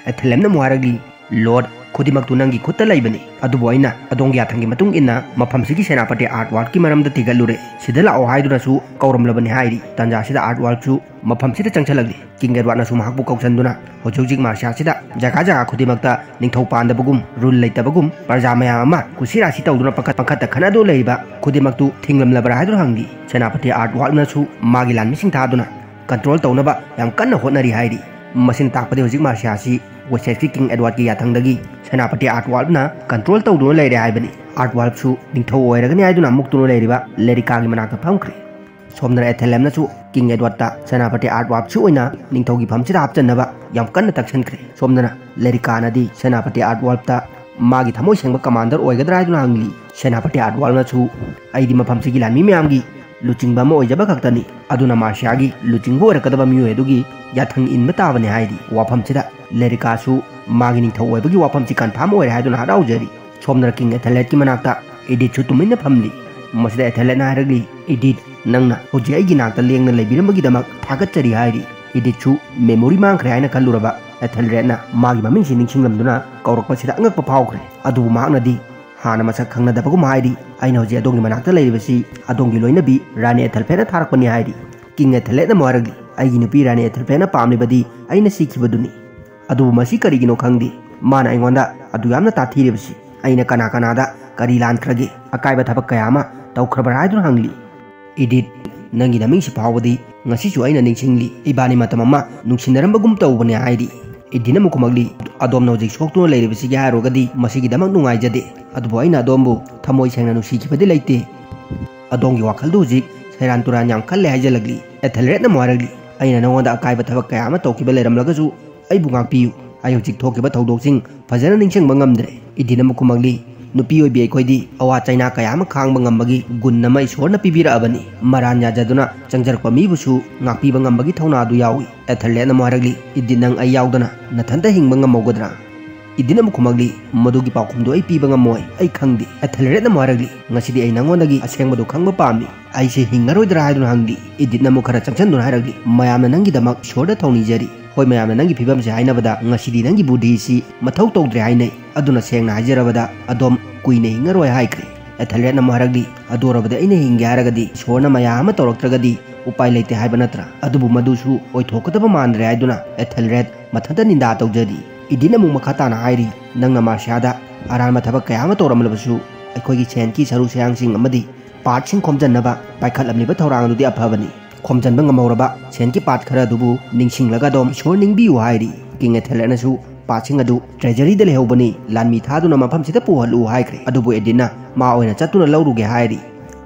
ꯑꯦꯊꯦꯂꯦꯝꯅ ꯑꯃꯨꯛ ꯍꯥꯏꯔꯛꯂꯤ, "ꯂꯣꯔꯗ, ꯈꯨꯗꯤꯡꯃꯛꯇꯨ ꯅꯪꯒꯤ ꯈꯨꯠꯇ ꯂꯩꯕꯅꯤ꯫ ꯑꯗꯨꯕꯨ ꯑꯩꯅ ꯑꯗꯣꯝꯒꯤ ꯌꯥꯊꯪꯒꯤ ꯃꯇꯨꯡ ꯏꯟꯅ ꯃꯐꯝꯁꯤꯒꯤ ꯁꯦꯅꯥꯄꯇꯤ ꯑꯥꯔꯠꯋꯥꯜꯀꯤ ꯃꯔꯝꯗ ꯊꯤꯒꯠꯂꯨꯔꯦ꯫ ꯁꯤꯗ ꯂꯥꯛꯑꯣ ꯍꯥꯏꯗꯨꯅꯁꯨ ꯀꯧꯔꯝꯂꯕꯅꯤ" ꯍꯥꯏꯔꯤ꯫ ꯇꯥꯟꯖꯥꯁꯤꯗ ꯑꯥꯔꯠꯋꯥꯜꯁꯨ ꯃꯐꯝꯁꯤꯗ ꯆꯪꯁꯤꯜꯂꯛꯂꯤ꯫ ꯀꯤꯡ ꯑꯦꯗꯋꯥꯔꯗꯅꯁꯨ ꯃꯍꯥꯛꯄꯨ ꯀꯧꯁꯤꯟꯗꯨꯅ ꯍꯧꯖꯤꯛ ꯍꯧꯖꯤꯛ ꯃꯥꯔꯁꯤꯌꯥꯁꯤꯗ ꯖꯒꯥ ꯖꯒꯥ ꯈꯨꯗꯤꯡꯃꯛꯇ ꯅꯤꯡꯊꯧ ꯄꯥꯟꯗꯕꯒꯨꯝ, ꯔꯨꯜ ꯂꯩꯇꯕꯒꯨꯝ, ꯄ꯭ꯔꯖꯥ ꯃꯌꯥꯝ ꯑꯃ ꯀꯨꯁꯤ ꯔꯥꯁꯤ ꯇꯧꯗꯨꯅ ꯄꯪꯈꯠ ꯄꯪꯈꯠꯇ ꯈꯠꯅꯗꯨꯅ ꯂꯩꯔꯤꯕ ꯈꯨꯗꯤꯡꯃꯛꯇꯨ ꯊꯤꯡꯂꯝꯂꯕ꯭ꯔꯥ ꯍꯥꯏꯗꯨꯅ ꯍꯪꯂꯤ꯫ ꯁꯦꯅꯥꯄꯇꯤ ꯑꯥꯔꯠꯋꯥꯜꯅꯁꯨ ꯃꯥꯒꯤ ꯂꯥꯟꯃꯤꯁꯤꯡ ꯊꯥꯗꯨꯅ ꯀꯟꯇ꯭ꯔꯣꯜ ꯇꯧꯅꯕ ꯌꯥꯝ ꯀꯟꯅ ꯍꯣꯠꯅꯔꯤ ꯍꯥꯏꯔꯤ꯫ ꯃꯁꯤꯅ ꯇꯥꯛꯄꯗꯤ ꯍꯧꯖꯤꯛ ꯃꯥꯔꯁꯤꯌꯥꯁꯤ ꯋꯦꯁꯦꯛꯁꯀꯤ ꯀꯤꯡ ꯑꯦꯗꯋꯥꯔꯗꯀꯤ ꯌꯥꯊꯪꯗꯒꯤ ꯁꯦꯅꯥꯄꯇꯤ ꯑꯥꯔꯠꯋꯥꯜꯅ ꯀꯟꯇ꯭ꯔꯣꯜ ꯇꯧꯗꯨꯅ ꯂꯩꯔꯦ ꯍꯥꯏꯕꯅꯤ꯫ ꯑꯥꯔꯠꯋꯥꯜꯁꯨ ꯅꯤꯡꯊꯧ ꯑꯣꯏꯔꯒꯅꯤ ꯍꯥꯏꯗꯨꯅ ꯃꯨꯛꯇꯨꯅ ꯂꯩꯔꯤꯕ ꯂꯦꯔꯤꯀꯥꯒꯤ ꯃꯅꯥꯛꯇ ꯐꯝꯈ꯭ꯔꯦ꯫ ꯁꯣꯝꯗꯅ ꯑꯦꯊꯦꯂꯦꯝꯅꯁꯨ ꯀꯤꯡ ꯑꯦꯗꯋꯥꯔꯗꯇ ꯁꯦꯅꯥꯄꯇꯤ ꯑꯥꯔꯠꯋꯥꯜꯁꯤ ꯑꯣꯏꯅ ꯅꯤꯡꯊꯧꯒꯤ ꯐꯝꯁꯤꯗ ꯍꯥꯞꯆꯟꯅꯕ ꯌꯥꯝ ꯀꯟꯅ ꯇꯛꯁꯟꯈ꯭ꯔꯦ꯫ ꯁꯣꯝꯗꯅ ꯂꯦꯔꯤꯀꯥꯅꯗꯤ ꯁꯦꯅꯥꯄꯇꯤ ꯑꯥꯔꯠꯋꯥꯜꯇ ꯃꯥꯒꯤ ꯊꯃꯣꯏ ꯁꯦꯡꯕ ꯀꯃꯥꯟꯗꯔ ꯑꯣꯏꯒꯗ꯭ꯔꯥ ꯍꯥꯏꯗꯨꯅ ꯍꯪꯂꯤ꯫ ꯁꯦꯅꯥꯄꯇꯤ ꯑꯥꯔꯠꯋꯥꯜꯅꯁꯨ, "ꯑꯩꯗꯤ ꯃꯐꯝꯁꯤꯒꯤ ꯂꯥꯟꯃꯤ ꯃꯌꯥꯝꯒꯤ ꯂꯨꯆꯤꯡꯕ ꯑꯃ ꯑꯣꯏꯖꯕ ꯈꯛꯇꯅꯤ꯫ ꯑꯗꯨꯅ ꯃꯥꯔꯁꯤꯌꯥꯒꯤ ꯂꯨꯆꯤꯡꯕ ꯑꯣꯏꯔꯛꯀꯗꯕ ꯃꯤꯑꯣꯏ ꯑꯗꯨꯒꯤ ꯌꯥꯊꯪ ꯏꯟꯕ ꯇꯥꯕꯅꯤ" ꯍꯥꯏꯔꯤ꯫ ꯋꯥꯐꯝꯁꯤꯗ ꯂꯦꯔꯤꯀꯥꯁꯨ ꯃꯥꯒꯤ ꯅꯤꯡꯊꯧ ꯑꯣꯏꯕꯒꯤ ꯋꯥꯐꯝꯁꯤ ꯀꯟꯐꯥꯔꯝ ꯑꯣꯏꯔꯦ ꯍꯥꯏꯗꯨꯅ ꯍꯔꯥꯎꯖꯔꯤ꯫ ꯁꯣꯝꯗꯅ ꯀꯤꯡ ꯑꯦꯊꯦꯂꯦꯠꯀꯤ ꯃꯅꯥꯛꯇ ꯏꯗꯤꯠꯁꯨ ꯇꯨꯃꯤꯟꯅ ꯐꯝꯂꯤ꯫ ꯃꯁꯤꯗ ꯑꯦꯊꯦꯂꯦꯠꯅ ꯍꯥꯏꯔꯛꯂꯤ, "ꯏꯗꯤꯠ, ꯅꯪꯅ ꯍꯧꯖꯤꯛ ꯑꯩꯒꯤ ꯅꯥꯛꯇ ꯂꯦꯡꯅ ꯂꯩꯕꯤꯔꯝꯕꯒꯤꯗꯃꯛ ꯊꯥꯒꯠꯆꯔꯤ" ꯍꯥꯏꯔꯤ꯫ ꯏꯗꯤꯠꯁꯨ ꯃꯦꯃꯣꯔꯤ ꯃꯥꯡꯈ꯭ꯔꯦ ꯍꯥꯏꯅ ꯈꯜꯂꯨꯔꯕ ꯑꯦꯊꯦꯜꯔꯦꯗꯅ ꯃꯥꯒꯤ ꯃꯃꯤꯡꯁꯤ ꯅꯤꯡꯁꯤꯡꯂꯝꯗꯨꯅ ꯀꯧꯔꯛꯄꯁꯤꯗ ꯑꯉꯛꯄ ꯐꯥꯎꯈ꯭ꯔꯦ꯫ ꯑꯗꯨꯕꯨ ꯃꯍꯥꯛꯅꯗꯤ ꯍꯥꯟꯅ ꯃꯁꯛ ꯈꯪꯅꯗꯕꯒꯨꯝ ꯍꯥꯏꯔꯤ, "ꯑꯩꯅ ꯍꯧꯖꯤꯛ ꯑꯗꯣꯝꯒꯤ ꯃꯅꯥꯛꯇ ꯂꯩꯔꯤꯕꯁꯤ ꯑꯗꯣꯝꯒꯤ ꯂꯣꯏꯅꯕꯤ ꯔꯥꯅꯤ ꯑꯦꯊꯦꯜꯐꯦꯗꯅ ꯊꯥꯔꯛꯄꯅꯤ" ꯍꯥꯏꯔꯤ꯫ ꯀꯤꯡ ꯑꯦꯊꯦꯜꯔꯦꯗꯅ ꯑꯃꯨꯛ ꯍꯥꯏꯔꯛꯂꯤ, "ꯑꯩꯒꯤ ꯅꯨꯄꯤ ꯔꯥꯅꯤ ꯑꯦꯊꯦꯜꯐꯦꯗꯅ ꯄꯥꯝꯂꯤꯕꯗꯤ ꯑꯩꯅ ꯁꯤꯈꯤꯕꯗꯨꯅꯤ꯫ ꯑꯗꯨꯕꯨ ꯃꯁꯤ ꯀꯔꯤꯒꯤꯅꯣ ꯈꯪꯗꯦ, ꯃꯥꯅ ꯑꯩꯉꯣꯟꯗ ꯑꯗꯨ ꯌꯥꯝꯅ ꯇꯥꯊꯤꯔꯤꯕꯁꯤ꯫ ꯑꯩꯅ ꯀꯅꯥ ꯀꯅꯥꯗ ꯀꯔꯤ ꯂꯥꯟꯈ꯭ꯔꯒꯦ? ꯑꯀꯥꯏꯕ ꯊꯕꯛ ꯀꯌꯥ ꯑꯃ ꯇꯧꯈ꯭ꯔꯕ꯭ꯔꯥ?" ꯍꯥꯏꯗꯨꯅ ꯍꯪꯂꯤ꯫ "ꯏꯗꯤꯠ, ꯅꯪꯒꯤ ꯅꯃꯤꯡꯁꯤ ꯐꯥꯎꯕꯗꯤ ꯉꯁꯤꯁꯨ ꯑꯩꯅ ꯅꯤꯡꯁꯤꯡꯂꯤ꯫ ꯏꯕꯥꯅꯤ ꯃꯇꯝ ꯑꯃ ꯅꯨꯡꯁꯤꯅꯔꯝꯕꯒꯨꯝ ꯇꯧꯕꯅꯦ" ꯍꯥꯏꯔꯤ꯫ ꯏꯗꯤꯠꯅ ꯑꯃꯨꯛ ꯈꯨꯝꯂꯛꯂꯤ, "ꯑꯗꯣꯝꯅ ꯍꯧꯖꯤꯛ ꯁꯣꯛꯇꯨꯅ ꯂꯩꯔꯤꯕꯁꯤꯒꯤ ꯍꯥꯏꯔꯨꯔꯒꯗꯤ ꯃꯁꯤꯒꯤꯗꯃꯛ ꯅꯨꯡꯉꯥꯏꯖꯗꯦ, ꯑꯗꯨꯕꯨ ꯑꯩꯅ ꯑꯗꯣꯝꯕꯨ ꯊꯃꯣꯏ ꯁꯦꯡꯅ ꯅꯨꯡꯁꯤꯈꯤꯕꯗꯤ ꯂꯩꯇꯦ꯫ ꯑꯗꯣꯝꯒꯤ ꯋꯥꯈꯜꯗꯨ ꯍꯧꯖꯤꯛ ꯁꯦꯔꯥꯟ ꯇꯨꯔꯥꯟ ꯌꯥꯝ ꯈꯜꯂꯦ" ꯍꯥꯏꯖꯜꯂꯛꯂꯤ꯫ ꯑꯦꯊꯦꯜꯔꯦꯗꯅ ꯑꯃꯨꯛ ꯍꯥꯏꯔꯛꯂꯤ, "ꯑꯩꯅ ꯅꯉꯣꯟꯗ ꯑꯀꯥꯏꯕ ꯊꯕꯛ ꯀꯌꯥ ꯑꯃ ꯇꯧꯈꯤꯕ ꯂꯩꯔꯝꯂꯒꯁꯨ ꯑꯩꯕꯨ ꯉꯥꯛꯄꯤꯌꯨ꯫ ꯑꯩ ꯍꯧꯖꯤꯛ ꯊꯣꯛꯈꯤꯕ ꯊꯧꯗꯣꯛꯁꯤꯡ ꯐꯖꯅ ꯅꯤꯡꯁꯤꯡꯕ ꯉꯝꯗ꯭ꯔꯦ"꯫ ꯏꯗꯤꯠꯅ ꯑꯃꯨꯛ ꯈꯨꯝꯂꯛꯂꯤ, "ꯅꯨꯄꯤ ꯑꯣꯏꯕꯤ ꯑꯩꯈꯣꯏꯗꯤ ꯑꯋꯥ ꯆꯩꯅꯥ ꯀꯌꯥ ꯑꯃ ꯈꯥꯡꯕ ꯉꯝꯕꯒꯤ ꯒꯨꯟ ꯑꯃ ꯏꯁꯣꯔꯅ ꯄꯤꯕꯤꯔꯛꯑꯕꯅꯤ꯫ ꯃꯔꯥꯟ ꯌꯥꯖꯗꯨꯅ ꯆꯪꯖꯔꯛꯄ ꯃꯤꯕꯨꯁꯨ ꯉꯥꯛꯄꯤꯕ ꯉꯝꯕꯒꯤ ꯊꯧꯅꯥ ꯑꯗꯨ ꯌꯥꯎꯏ"꯫ ꯑꯦꯊꯦꯜꯔꯦꯗꯅ ꯑꯃꯨꯛ ꯍꯥꯏꯔꯛꯂꯤ, "ꯏꯗꯤꯠ, ꯅꯪ ꯑꯩ ꯌꯥꯎꯗꯅ ꯅꯊꯟꯇ ꯍꯤꯡꯕ ꯉꯝꯍꯧꯒꯗ꯭ꯔꯥ?" ꯏꯗꯤꯠꯅ ꯑꯃꯨꯛ ꯈꯨꯝꯂꯛꯂꯤ, "ꯃꯗꯨꯒꯤ ꯄꯥꯎꯈꯨꯝꯗꯨ ꯑꯩ ꯄꯤꯕ ꯉꯝꯃꯣꯏ, ꯑꯩ ꯈꯪꯗꯦ"꯫ ꯑꯦꯊꯦꯜꯔꯦꯗꯅ ꯑꯃꯨꯛ ꯍꯥꯏꯔꯛꯂꯤ, "ꯉꯁꯤꯗꯤ ꯑꯩ ꯅꯉꯣꯟꯗꯒꯤ ꯑꯁꯦꯡꯕꯗꯨ ꯈꯪꯕ ꯄꯥꯝꯃꯤ꯫ ꯑꯩꯁꯦ ꯍꯤꯡꯉꯔꯣꯏꯗ꯭ꯔꯥ?" ꯍꯥꯏꯗꯨꯅ ꯍꯪꯂꯤ꯫ ꯏꯗꯤꯠꯅ ꯑꯃꯨꯛ ꯈꯔ ꯆꯪꯁꯤꯟꯗꯨꯅ ꯍꯥꯏꯔꯛꯂꯤ, "ꯃꯌꯥꯝꯅ ꯅꯪꯒꯤꯗꯃꯛ ꯏꯁꯣꯔꯗ ꯊꯧꯅꯤꯖꯔꯤ꯫ ꯍꯣꯏ, ꯃꯌꯥꯝꯅ ꯅꯪꯒꯤ ꯐꯤꯕꯝꯁꯦ ꯍꯥꯏꯅꯕꯗ ꯉꯁꯤꯗꯤ ꯅꯪꯒꯤ ꯕꯨꯙꯤꯁꯤ ꯃꯊꯧ ꯇꯧꯗ꯭ꯔꯦ ꯍꯥꯏꯅꯩ꯫ ꯑꯗꯨꯅ ꯁꯦꯡꯅ ꯍꯥꯏꯖꯔꯕꯗ ꯑꯗꯣꯝ ꯀꯨꯏꯅ ꯍꯤꯡꯉꯔꯣꯏ" ꯍꯥꯏꯈ꯭ꯔꯦ꯫ ꯑꯦꯊꯦꯜꯔꯦꯗꯅ ꯑꯃꯨꯛ ꯍꯥꯏꯔꯛꯂꯤ, "ꯑꯗꯨ ꯑꯣꯏꯔꯕꯗꯤ ꯑꯩꯅ ꯍꯤꯡꯒꯦ ꯍꯥꯏꯔꯒꯗꯤ ꯏꯁꯣꯔꯅ ꯃꯌꯥꯝ ꯑꯃ ꯇꯧꯔꯛꯇ꯭ꯔꯒꯗꯤ ꯎꯄꯥꯏ ꯂꯩꯇꯦ ꯍꯥꯏꯕ ꯅꯠꯇ꯭ꯔꯥ? ꯑꯗꯨꯕꯨ ꯃꯗꯨꯁꯨ ꯑꯣꯏꯊꯣꯛꯀꯗꯕ ꯃꯥꯟꯗ꯭ꯔꯦ" ꯍꯥꯏꯗꯨꯅ ꯑꯦꯊꯦꯜꯔꯦꯗ ꯃꯊꯟꯇ ꯅꯤꯟꯗꯥ ꯇꯧꯖꯔꯤ꯫ ꯏꯗꯤꯠꯅ ꯑꯃꯨꯛ ꯃꯈꯥ ꯇꯥꯅ ꯍꯥꯏꯔꯤ, "ꯅꯪꯅ ꯃꯥꯔꯁꯤꯌꯥꯗ ꯑꯔꯥꯟꯕ ꯊꯕꯛ ꯀꯌꯥ ꯑꯃ ꯇꯧꯔꯝꯂꯕꯁꯨ ꯑꯩꯈꯣꯏꯒꯤ ꯁꯦꯟꯀꯤ ꯁꯔꯨ ꯁꯌꯥꯡꯁꯤꯡ ꯑꯃꯗꯤ ꯄꯥꯔꯠꯁꯤꯡ ꯈꯣꯝꯖꯤꯟꯅꯕ ꯄꯥꯏꯈꯠꯂꯝꯂꯤꯕ ꯊꯧꯔꯥꯡ ꯑꯗꯨꯗꯤ ꯑꯐꯕꯅꯤ꯫ ꯈꯣꯝꯖꯤꯟꯕ ꯉꯝꯍꯧꯔꯕ ꯁꯦꯟꯀꯤ ꯄꯥꯔꯠ ꯈꯔ ꯑꯗꯨꯕꯨ ꯅꯤꯡꯁꯤꯡꯂꯒ ꯑꯗꯣꯝ ꯏꯁꯣꯔ ꯅꯤꯡꯕꯤꯌꯨ" ꯍꯥꯏꯔꯤ꯫ ꯀꯤꯡ ꯑꯦꯊꯦꯜꯔꯦꯗꯅꯁꯨ ꯄꯥꯔꯠꯁꯤꯡ ꯑꯗꯨ ꯇ꯭ꯔꯦꯖꯔꯤꯗ ꯂꯩꯍꯧꯕꯅꯤ, ꯂꯥꯟꯃꯤ ꯊꯥꯗꯨꯅ ꯃꯐꯝꯁꯤꯗ ꯄꯨꯍꯜꯂꯨ ꯍꯥꯏꯈ꯭ꯔꯦ꯫ ꯑꯗꯨꯕꯨ ꯏꯗꯤꯠꯅ ꯃꯥ ꯑꯣꯏꯅ ꯆꯠꯇꯨꯅ ꯂꯧꯔꯨꯒꯦ ꯍꯥꯏꯔꯤ꯫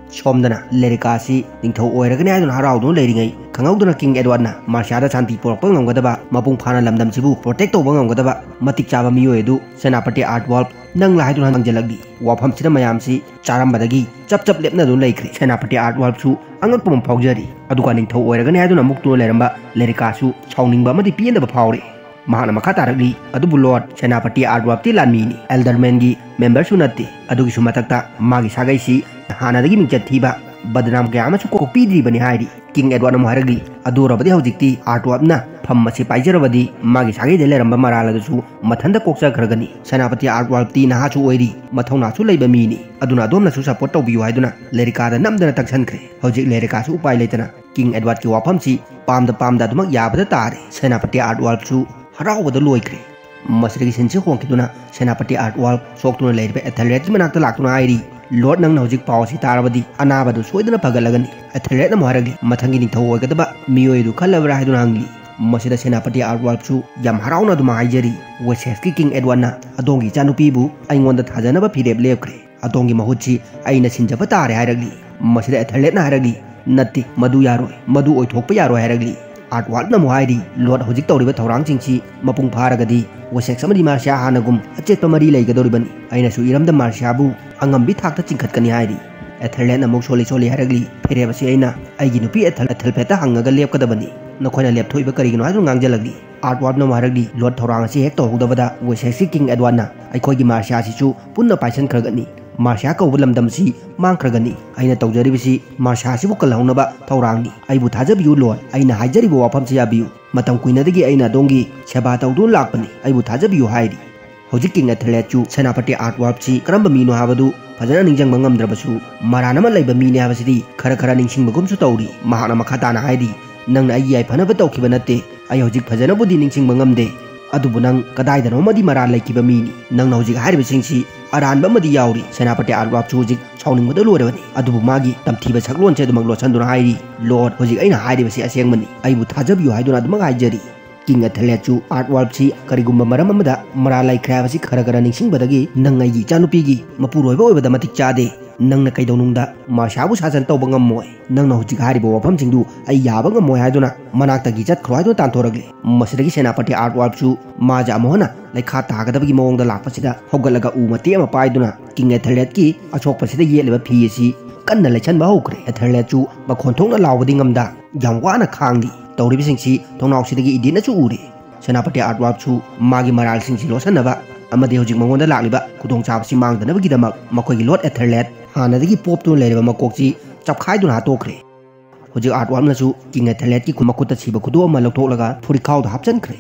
ꯁꯣꯝꯗꯅ ꯂꯦꯔꯤꯀꯥ ꯑꯁꯤ ꯅꯤꯡꯊꯧ ꯑꯣꯏꯔꯒꯅꯤ ꯍꯥꯏꯗꯨꯅ ꯍꯔꯥꯎꯗꯨꯅ ꯂꯩꯔꯤꯉꯩ, ꯈꯪꯍꯧꯗꯅ ꯀꯤꯡ ꯑꯦꯗꯋꯥꯔꯗꯅ ꯃꯥꯔꯁꯤꯌꯥꯗ ꯁꯥꯟꯇꯤ ꯄꯨꯔꯛꯄ ꯉꯝꯒꯗꯕ, ꯃꯄꯨꯡ ꯐꯥꯅ ꯂꯝꯗꯝꯁꯤꯕꯨ ꯄ꯭ꯔꯣꯇꯦꯛ ꯇꯧꯕ ꯉꯝꯒꯗꯕ ꯃꯇꯤꯛ ꯆꯥꯕ ꯃꯤꯑꯣꯏ ꯑꯗꯨ ꯁꯦꯅꯥꯄꯇꯤ ꯑꯥꯔꯠꯋꯥꯜꯐ ꯅꯪꯂꯥ ꯍꯥꯏꯗꯨꯅ ꯍꯪꯖꯜꯂꯛꯂꯤ꯫ ꯋꯥꯐꯝꯁꯤꯗ ꯃꯌꯥꯝꯁꯤ ꯆꯥꯔꯝꯕꯗꯒꯤ ꯆꯞ ꯆꯞ ꯂꯦꯞꯅꯗꯨꯅ ꯂꯩꯈ꯭ꯔꯦ꯫ ꯁꯦꯅꯥꯄꯇꯤ ꯑꯥꯔꯠꯋꯥꯜꯐꯁꯨ ꯑꯉꯛꯄ ꯑꯃ ꯐꯥꯎꯖꯔꯤ꯫ ꯑꯗꯨꯒ ꯅꯤꯡꯊꯧ ꯑꯣꯏꯔꯒꯅꯤ ꯍꯥꯏꯗꯨꯅ ꯃꯨꯛꯇꯨꯅ ꯂꯩꯔꯝꯕ ꯂꯦꯔꯤꯀꯥꯁꯨ ꯁꯥꯎꯅꯤꯡꯕ ꯑꯃꯗꯤ ꯄꯦꯟꯗꯕ ꯐꯥꯎꯔꯦ꯫ ꯃꯍꯥꯛꯅ ꯃꯈꯥ ꯇꯥꯔꯛꯂꯤ, "ꯑꯗꯨꯕꯨ ꯂꯣꯔꯗ, ꯁꯦꯅꯥꯄꯇꯤ ꯑꯥꯔꯠꯋꯥꯜꯐꯇꯤ ꯂꯥꯟꯃꯤꯅꯤ, ꯑꯦꯜꯗꯔꯃꯦꯟꯒꯤ ꯃꯦꯝꯕꯔꯁꯨ ꯅꯠꯇꯦ꯫ ꯑꯗꯨꯒꯤꯁꯨ ꯃꯊꯛꯇ ꯃꯥꯒꯤ ꯁꯥꯒꯩꯁꯤ ꯍꯥꯟꯅꯗꯒꯤ ꯃꯤꯡꯆꯠ ꯊꯤꯕ ꯕꯗꯅꯥꯝ ꯀꯌꯥ ꯑꯃꯁꯨ ꯀꯣꯛꯄꯤꯗ꯭ꯔꯤꯕꯅꯤ" ꯍꯥꯏꯔꯤ꯫ ꯀꯤꯡ ꯑꯦꯗꯋꯥꯔꯗꯅ ꯑꯃꯨꯛ ꯍꯥꯏꯔꯛꯂꯤ, ꯑꯗꯨ ꯑꯣꯏꯔꯕꯗꯤ ꯍꯧꯖꯤꯛꯇꯤ ꯑꯥꯔꯠꯋꯥꯜꯞꯅ ꯐꯝ ꯑꯁꯤ ꯄꯥꯏꯖꯔꯕꯗꯤ ꯃꯥꯒꯤ ꯁꯥꯒꯩꯗ ꯂꯩꯔꯝꯕ ꯃꯔꯥꯜ ꯑꯗꯨꯁꯨ ꯃꯊꯟꯇ ꯀꯣꯛꯆꯈ꯭ꯔꯒꯅꯤ꯫ ꯁꯦꯅꯥꯄꯇꯤ ꯑꯥꯔꯠꯋꯥꯜꯞꯇꯤ ꯅꯍꯥꯁꯨ ꯑꯣꯏꯔꯤ, ꯃꯊꯧꯅꯥꯁꯨ ꯂꯩꯕ ꯃꯤꯅꯤ꯫ ꯑꯗꯨꯅ ꯑꯗꯣꯝꯅꯁꯨ ꯁꯄꯣꯔꯠ ꯇꯧꯕꯤꯌꯨ ꯍꯥꯏꯗꯨꯅ ꯂꯦꯔꯤꯀꯥꯗ ꯅꯝꯗꯅ ꯇꯛꯁꯟꯈ꯭ꯔꯦ꯫ ꯍꯧꯖꯤꯛ ꯂꯦꯔꯤꯀꯥꯁꯨ ꯎꯄꯥꯏ ꯂꯩꯇꯅ ꯀꯤꯡ ꯑꯦꯗꯋꯥꯔꯗꯀꯤ ꯋꯥꯐꯝꯁꯤ ꯄꯥꯝꯗ ꯄꯥꯝꯗ ꯑꯗꯨꯃꯛ ꯌꯥꯕꯗ ꯇꯥꯔꯦ꯫ ꯁꯦꯅꯥꯄꯇꯤ ꯑꯥꯔꯠꯋꯥꯜꯞꯁꯨ ꯍꯔꯥꯎꯕꯗ ꯂꯣꯏꯈ꯭ꯔꯦ꯫ ꯃꯁꯤꯗꯒꯤ ꯁꯤꯟꯁꯤ ꯍꯣꯡꯈꯤꯗꯨꯅ ꯁꯦꯅꯥꯄꯇꯤ ꯑꯥꯔꯠꯋꯥꯜꯞ ꯁꯣꯛꯇꯨꯅ ꯂꯩꯔꯤꯕ ꯑꯦꯊꯦꯜꯔꯦꯗꯀꯤ ꯃꯅꯥꯛꯇ ꯂꯥꯛꯇꯨꯅ ꯍꯥꯏꯔꯤ, "ꯂꯣꯔꯗ, ꯅꯪꯅ ꯍꯧꯖꯤꯛ ꯄꯥꯎ ꯑꯁꯤ ꯇꯥꯔꯕꯗꯤ ꯑꯅꯥꯕꯗꯨ ꯁꯣꯏꯗꯅ ꯐꯒꯠꯂꯒꯅꯤ꯫" ꯑꯦꯊꯦꯜꯔꯦꯗꯅ ꯑꯃꯨꯛ ꯍꯥꯏꯔꯛꯂꯤ, "ꯃꯊꯪꯒꯤ ꯅꯤꯡꯊꯧ ꯑꯣꯏꯒꯗꯕ ꯃꯤꯑꯣꯏ ꯑꯗꯨ ꯈꯜꯂꯕ꯭ꯔꯥ?" ꯍꯥꯏꯗꯨꯅ ꯍꯪꯂꯤ꯫ ꯃꯁꯤꯗ ꯁꯦꯅꯥꯄꯇꯤ ꯑꯥꯔꯠꯋꯥꯜꯞꯁꯨ ꯌꯥꯝ ꯍꯔꯥꯎꯅ ꯑꯗꯨꯃꯥꯏ ꯍꯥꯏꯖꯔꯤ, "ꯋꯦꯁꯦꯛꯁꯀꯤ ꯀꯤꯡ ꯑꯦꯗꯋꯥꯔꯗꯅ ꯑꯗꯣꯝꯒꯤ ꯏꯆꯥꯅꯨꯄꯤꯕꯨ ꯑꯩꯉꯣꯟꯗ ꯊꯥꯖꯅꯕ ꯐꯤꯔꯦꯞ ꯂꯦꯞꯈ꯭ꯔꯦ꯫ ꯑꯗꯣꯝꯒꯤ ꯃꯍꯨꯠꯁꯤ ꯑꯩꯅ ꯁꯤꯟꯖꯕ ꯇꯥꯔꯦ" ꯍꯥꯏꯔꯛꯂꯤ꯫ ꯃꯁꯤꯗ ꯑꯦꯊꯦꯜꯔꯦꯗꯅ ꯍꯥꯏꯔꯛꯂꯤ, "ꯅꯠꯇꯦ, ꯃꯗꯨ ꯌꯥꯔꯣꯏ, ꯃꯗꯨ ꯑꯣꯏꯊꯣꯛꯄ ꯌꯥꯔꯣꯏ" ꯍꯥꯏꯔꯛꯂꯤ꯫ ꯑꯥꯔꯠꯋꯥꯜꯞꯅ ꯑꯃꯨꯛ ꯍꯥꯏꯔꯤ, "ꯂꯣꯔꯗ, ꯍꯧꯖꯤꯛ ꯇꯧꯔꯤꯕ ꯊꯧꯔꯥꯡꯁꯤꯡꯁꯤ ꯃꯄꯨꯡ ꯐꯥꯔꯒꯗꯤ ꯋꯦꯁꯦꯛꯁ ꯑꯃꯗꯤ ꯃꯥꯔꯁꯤꯌꯥ ꯍꯥꯟꯅꯒꯨꯝ ꯑꯆꯦꯠꯄ ꯃꯔꯤ ꯂꯩꯒꯗꯧꯔꯤꯕꯅꯤ꯫ ꯑꯩꯅꯁꯨ ꯏꯔꯝꯗꯝ ꯃꯥꯔꯁꯤꯌꯥꯕꯨ ꯑꯉꯝꯕꯤ ꯊꯥꯛꯇ ꯆꯤꯡꯈꯠꯀꯅꯤ" ꯍꯥꯏꯔꯤ꯫ ꯑꯦꯊꯦꯜꯔꯦꯗꯅ ꯑꯃꯨꯛ ꯁꯣꯜꯂꯤ ꯁꯣꯜꯂꯤ ꯍꯥꯏꯔꯛꯂꯤ, "ꯐꯤꯔꯦꯞ ꯑꯁꯤ ꯑꯩꯅ ꯑꯩꯒꯤ ꯅꯨꯄꯤ ꯑꯦꯊꯦꯜ-, ꯑꯦꯊꯦꯜꯐꯦꯠꯇ ꯍꯪꯉꯒ ꯂꯦꯞꯀꯗꯕꯅꯤ꯫ ꯅꯈꯣꯏꯅ ꯂꯦꯞꯊꯣꯛꯏꯕ ꯀꯔꯤꯒꯤꯅꯣ?" ꯍꯥꯏꯗꯨꯅ ꯉꯥꯡꯖꯜꯂꯛꯂꯤ꯫ ꯑꯥꯔꯠꯋꯥꯜꯞꯅ ꯑꯃꯨꯛ ꯍꯥꯏꯔꯛꯂꯤ, "ꯂꯣꯔꯗ, ꯊꯧꯔꯥꯡ ꯑꯁꯤ ꯍꯦꯛ ꯇꯧꯍꯧꯗꯕꯗ ꯋꯦꯁꯦꯛꯁꯀꯤ ꯀꯤꯡ ꯑꯦꯗꯋꯥꯔꯗꯅ ꯑꯩꯈꯣꯏꯒꯤ ꯃꯥꯔꯁꯤꯌꯥꯁꯤꯁꯨ ꯄꯨꯟꯅ ꯄꯥꯏꯁꯟꯈ꯭ꯔꯒꯅꯤ꯫ ꯃꯥꯔꯁꯤꯌꯥ ꯀꯧꯕ ꯂꯝꯗꯝꯁꯤ ꯃꯥꯡꯈ꯭ꯔꯒꯅꯤ꯫ ꯑꯩꯅ ꯇꯧꯖꯔꯤꯕꯁꯤ ꯃꯥꯔꯁꯤꯌꯥꯁꯤꯕꯨ ꯀꯜꯍꯧꯅꯕ ꯊꯧꯔꯥꯡꯅꯤ꯫ ꯑꯩꯕꯨ ꯊꯥꯖꯕꯤꯌꯨ ꯂꯣꯔꯗ, ꯑꯩꯅ ꯍꯥꯏꯖꯔꯤꯕ ꯋꯥꯐꯝꯁꯤ ꯌꯥꯕꯤꯌꯨ꯫ ꯃꯇꯝ ꯀꯨꯏꯅꯗꯒꯤ ꯑꯩꯅ ꯑꯗꯣꯝꯒꯤ ꯁꯦꯕꯥ ꯇꯧꯗꯨꯅ ꯂꯥꯛꯄꯅꯤ꯫ ꯑꯩꯕꯨ ꯊꯥꯖꯕꯤꯌꯨ" ꯍꯥꯏꯔꯤ꯫ ꯍꯧꯖꯤꯛ ꯀꯤꯡ ꯑꯦꯊꯦꯜꯔꯦꯗꯁꯨ ꯁꯦꯅꯥꯄꯇꯤ ꯑꯥꯔꯠꯋꯥꯜꯞꯁꯤ ꯀꯔꯝꯕ ꯃꯤꯅꯣ ꯍꯥꯏꯕꯗꯨ ꯐꯖꯅ ꯅꯤꯡꯁꯤꯡꯕ ꯉꯝꯗ꯭ꯔꯕꯁꯨ, ꯃꯔꯥꯟ ꯑꯃ ꯂꯩꯕ ꯃꯤꯅꯤ ꯍꯥꯏꯕꯁꯤꯗꯤ ꯈꯔ ꯈꯔ ꯅꯤꯡꯁꯤꯡꯕꯒꯨꯝꯁꯨ ꯇꯧꯔꯤ꯫ ꯃꯍꯥꯛꯅ ꯃꯈꯥ ꯇꯥꯅ ꯍꯥꯏꯔꯤ, "ꯅꯪꯅ ꯑꯩꯒꯤ ꯌꯥꯏꯐꯅꯕ ꯇꯧꯈꯤꯕ ꯅꯠꯇꯦ꯫ ꯑꯩ ꯍꯧꯖꯤꯛ ꯐꯖꯅꯕꯨꯗꯤ ꯅꯤꯡꯁꯤꯡꯕ ꯉꯝꯗꯦ, ꯑꯗꯨꯕꯨ ꯅꯪ ꯀꯗꯥꯏꯗꯅꯣꯃꯗꯤ ꯃꯔꯥꯜ ꯂꯩꯈꯤꯕ ꯃꯤꯅꯤ꯫ ꯅꯪꯅ ꯍꯧꯖꯤꯛ ꯍꯥꯏꯔꯤꯕꯁꯤꯡꯁꯤ ꯑꯔꯥꯟꯕ ꯑꯃꯗꯤ ꯌꯥꯎꯔꯤ꯫" ꯁꯦꯅꯥꯄꯇꯤ ꯑꯥꯔꯠꯋꯥꯜꯞꯁꯨ ꯍꯧꯖꯤꯛ ꯁꯥꯎꯅꯤꯡꯕꯗ ꯂꯣꯏꯔꯕꯅꯤ, ꯑꯗꯨꯕꯨ ꯃꯥꯒꯤ ꯇꯝꯊꯤꯕ ꯁꯛꯂꯣꯟꯁꯦ ꯑꯗꯨꯃꯛ ꯂꯣꯠꯁꯤꯟꯗꯨꯅ ꯍꯥꯏꯔꯤ, "ꯂꯣꯔꯗ, ꯍꯧꯖꯤꯛ ꯑꯩꯅ ꯍꯥꯏꯔꯤꯕꯁꯤ ꯑꯁꯦꯡꯕꯅꯤ꯫ ꯑꯩꯕꯨ ꯊꯥꯖꯕꯤꯌꯨ" ꯍꯥꯏꯗꯨꯅ ꯑꯗꯨꯃꯛ ꯍꯥꯏꯖꯔꯤ꯫ ꯀꯤꯡ ꯑꯦꯊꯦꯜꯔꯦꯗꯁꯨ ꯑꯥꯔꯠꯋꯥꯜꯞꯁꯤ ꯀꯔꯤꯒꯨꯝꯕ ꯃꯔꯝ ꯑꯃꯗ ꯃꯔꯥꯜ ꯂꯩꯈ꯭ꯔꯦ ꯍꯥꯏꯕꯁꯤ ꯈꯔ ꯈꯔ ꯅꯤꯡꯁꯤꯡꯕꯗꯒꯤ, "ꯅꯪ ꯑꯩꯒꯤ ꯏꯆꯥꯅꯨꯄꯤꯒꯤ ꯃꯄꯨꯔꯣꯏꯕ ꯑꯣꯏꯕꯗ ꯃꯇꯤꯛ ꯆꯥꯗꯦ꯫ ꯅꯪꯅ ꯀꯩꯗꯧꯅꯨꯡꯗ ꯃꯥꯔꯁꯤꯌꯥꯕꯨ ꯁꯥꯁꯟ ꯇꯧꯕ ꯉꯝꯃꯣꯏ꯫ ꯅꯪꯅ ꯍꯧꯖꯤꯛ ꯍꯥꯏꯔꯤꯕ ꯋꯥꯐꯝꯁꯤꯡꯗꯨ ꯑꯩ ꯌꯥꯕ ꯉꯝꯃꯣꯏ" ꯍꯥꯏꯗꯨꯅ ꯃꯅꯥꯛꯇꯒꯤ ꯆꯠꯈ꯭ꯔꯣ ꯍꯥꯏꯗꯨꯅ ꯇꯥꯟꯊꯣꯔꯛꯂꯤ꯫ ꯃꯁꯤꯗꯒꯤ ꯁꯦꯅꯥꯄꯇꯤ ꯑꯥꯔꯠꯋꯥꯜꯞꯁꯨ ꯃꯥꯁꯦ ꯑꯃꯨꯛ ꯍꯟꯅ ꯂꯩꯈꯥ ꯇꯥꯒꯗꯕꯒꯤ ꯃꯑꯣꯡꯗ ꯂꯥꯛꯄꯁꯤꯗ ꯍꯧꯒꯠꯂꯒ ꯎ ꯃꯇꯦꯛ ꯑꯃ ꯄꯥꯏꯗꯨꯅ ꯀꯤꯡ ꯑꯦꯊꯦꯜꯔꯦꯗꯀꯤ ꯑꯁꯣꯛꯄꯁꯤꯗ ꯌꯦꯠꯂꯤꯕ ꯐꯤ ꯑꯁꯤ ꯀꯟꯅ ꯂꯩꯁꯟꯕ ꯍꯧꯈ꯭ꯔꯦ꯫ ꯑꯦꯊꯦꯜꯔꯦꯗꯁꯨ ꯃꯈꯣꯟ ꯊꯣꯛꯅ ꯂꯥꯎꯕꯗꯤ ꯉꯝꯗ ꯌꯥꯝ ꯋꯥꯅ ꯈꯥꯡꯂꯤ꯫ ꯇꯧꯔꯤꯕꯁꯤꯡꯁꯤ ꯊꯣꯡꯅꯥꯎꯁꯤꯗꯒꯤ ꯏꯗꯦꯟꯅꯁꯨ ꯎꯔꯦ꯫ ꯁꯦꯅꯥꯄꯇꯤ ꯑꯥꯔꯠꯋꯥꯜꯞꯁꯨ ꯃꯥꯒꯤ ꯃꯔꯥꯜꯁꯤꯡꯁꯤ ꯂꯣꯠꯁꯤꯟꯅꯕ ꯑꯃꯗꯤ ꯍꯧꯖꯤꯛ ꯃꯉꯣꯟꯗ ꯂꯥꯛꯂꯤꯕ ꯈꯨꯗꯣꯡꯆꯥꯕꯁꯤ ꯃꯥꯡꯗꯅꯕꯒꯤꯗꯃꯛ ꯃꯈꯣꯏꯒꯤ ꯂꯣꯔꯗ ꯑꯦꯊꯦꯜꯔꯦꯗ ꯍꯥꯟꯅꯗꯒꯤ ꯄꯣꯞꯇꯨꯅ ꯂꯩꯔꯕ ꯃꯀꯣꯛꯁꯤ ꯆꯞꯈꯥꯏꯗꯨꯅ ꯍꯥꯠꯇꯣꯛꯈ꯭ꯔꯦ꯫ ꯍꯧꯖꯤꯛ ꯑꯥꯔꯠꯋꯥꯜꯅꯁꯨ ꯀꯤꯡ ꯑꯦꯊꯦꯂꯦꯠꯀꯤ ꯈꯨ- ꯃꯈꯨꯠꯇ ꯁꯤꯕ ꯈꯨꯗꯣꯞ ꯑꯃ ꯂꯧꯊꯣꯛꯂꯒ ꯐꯨꯔꯤꯠꯈꯥꯎꯗ ꯍꯥꯞꯆꯤꯟꯈ꯭ꯔꯦ꯫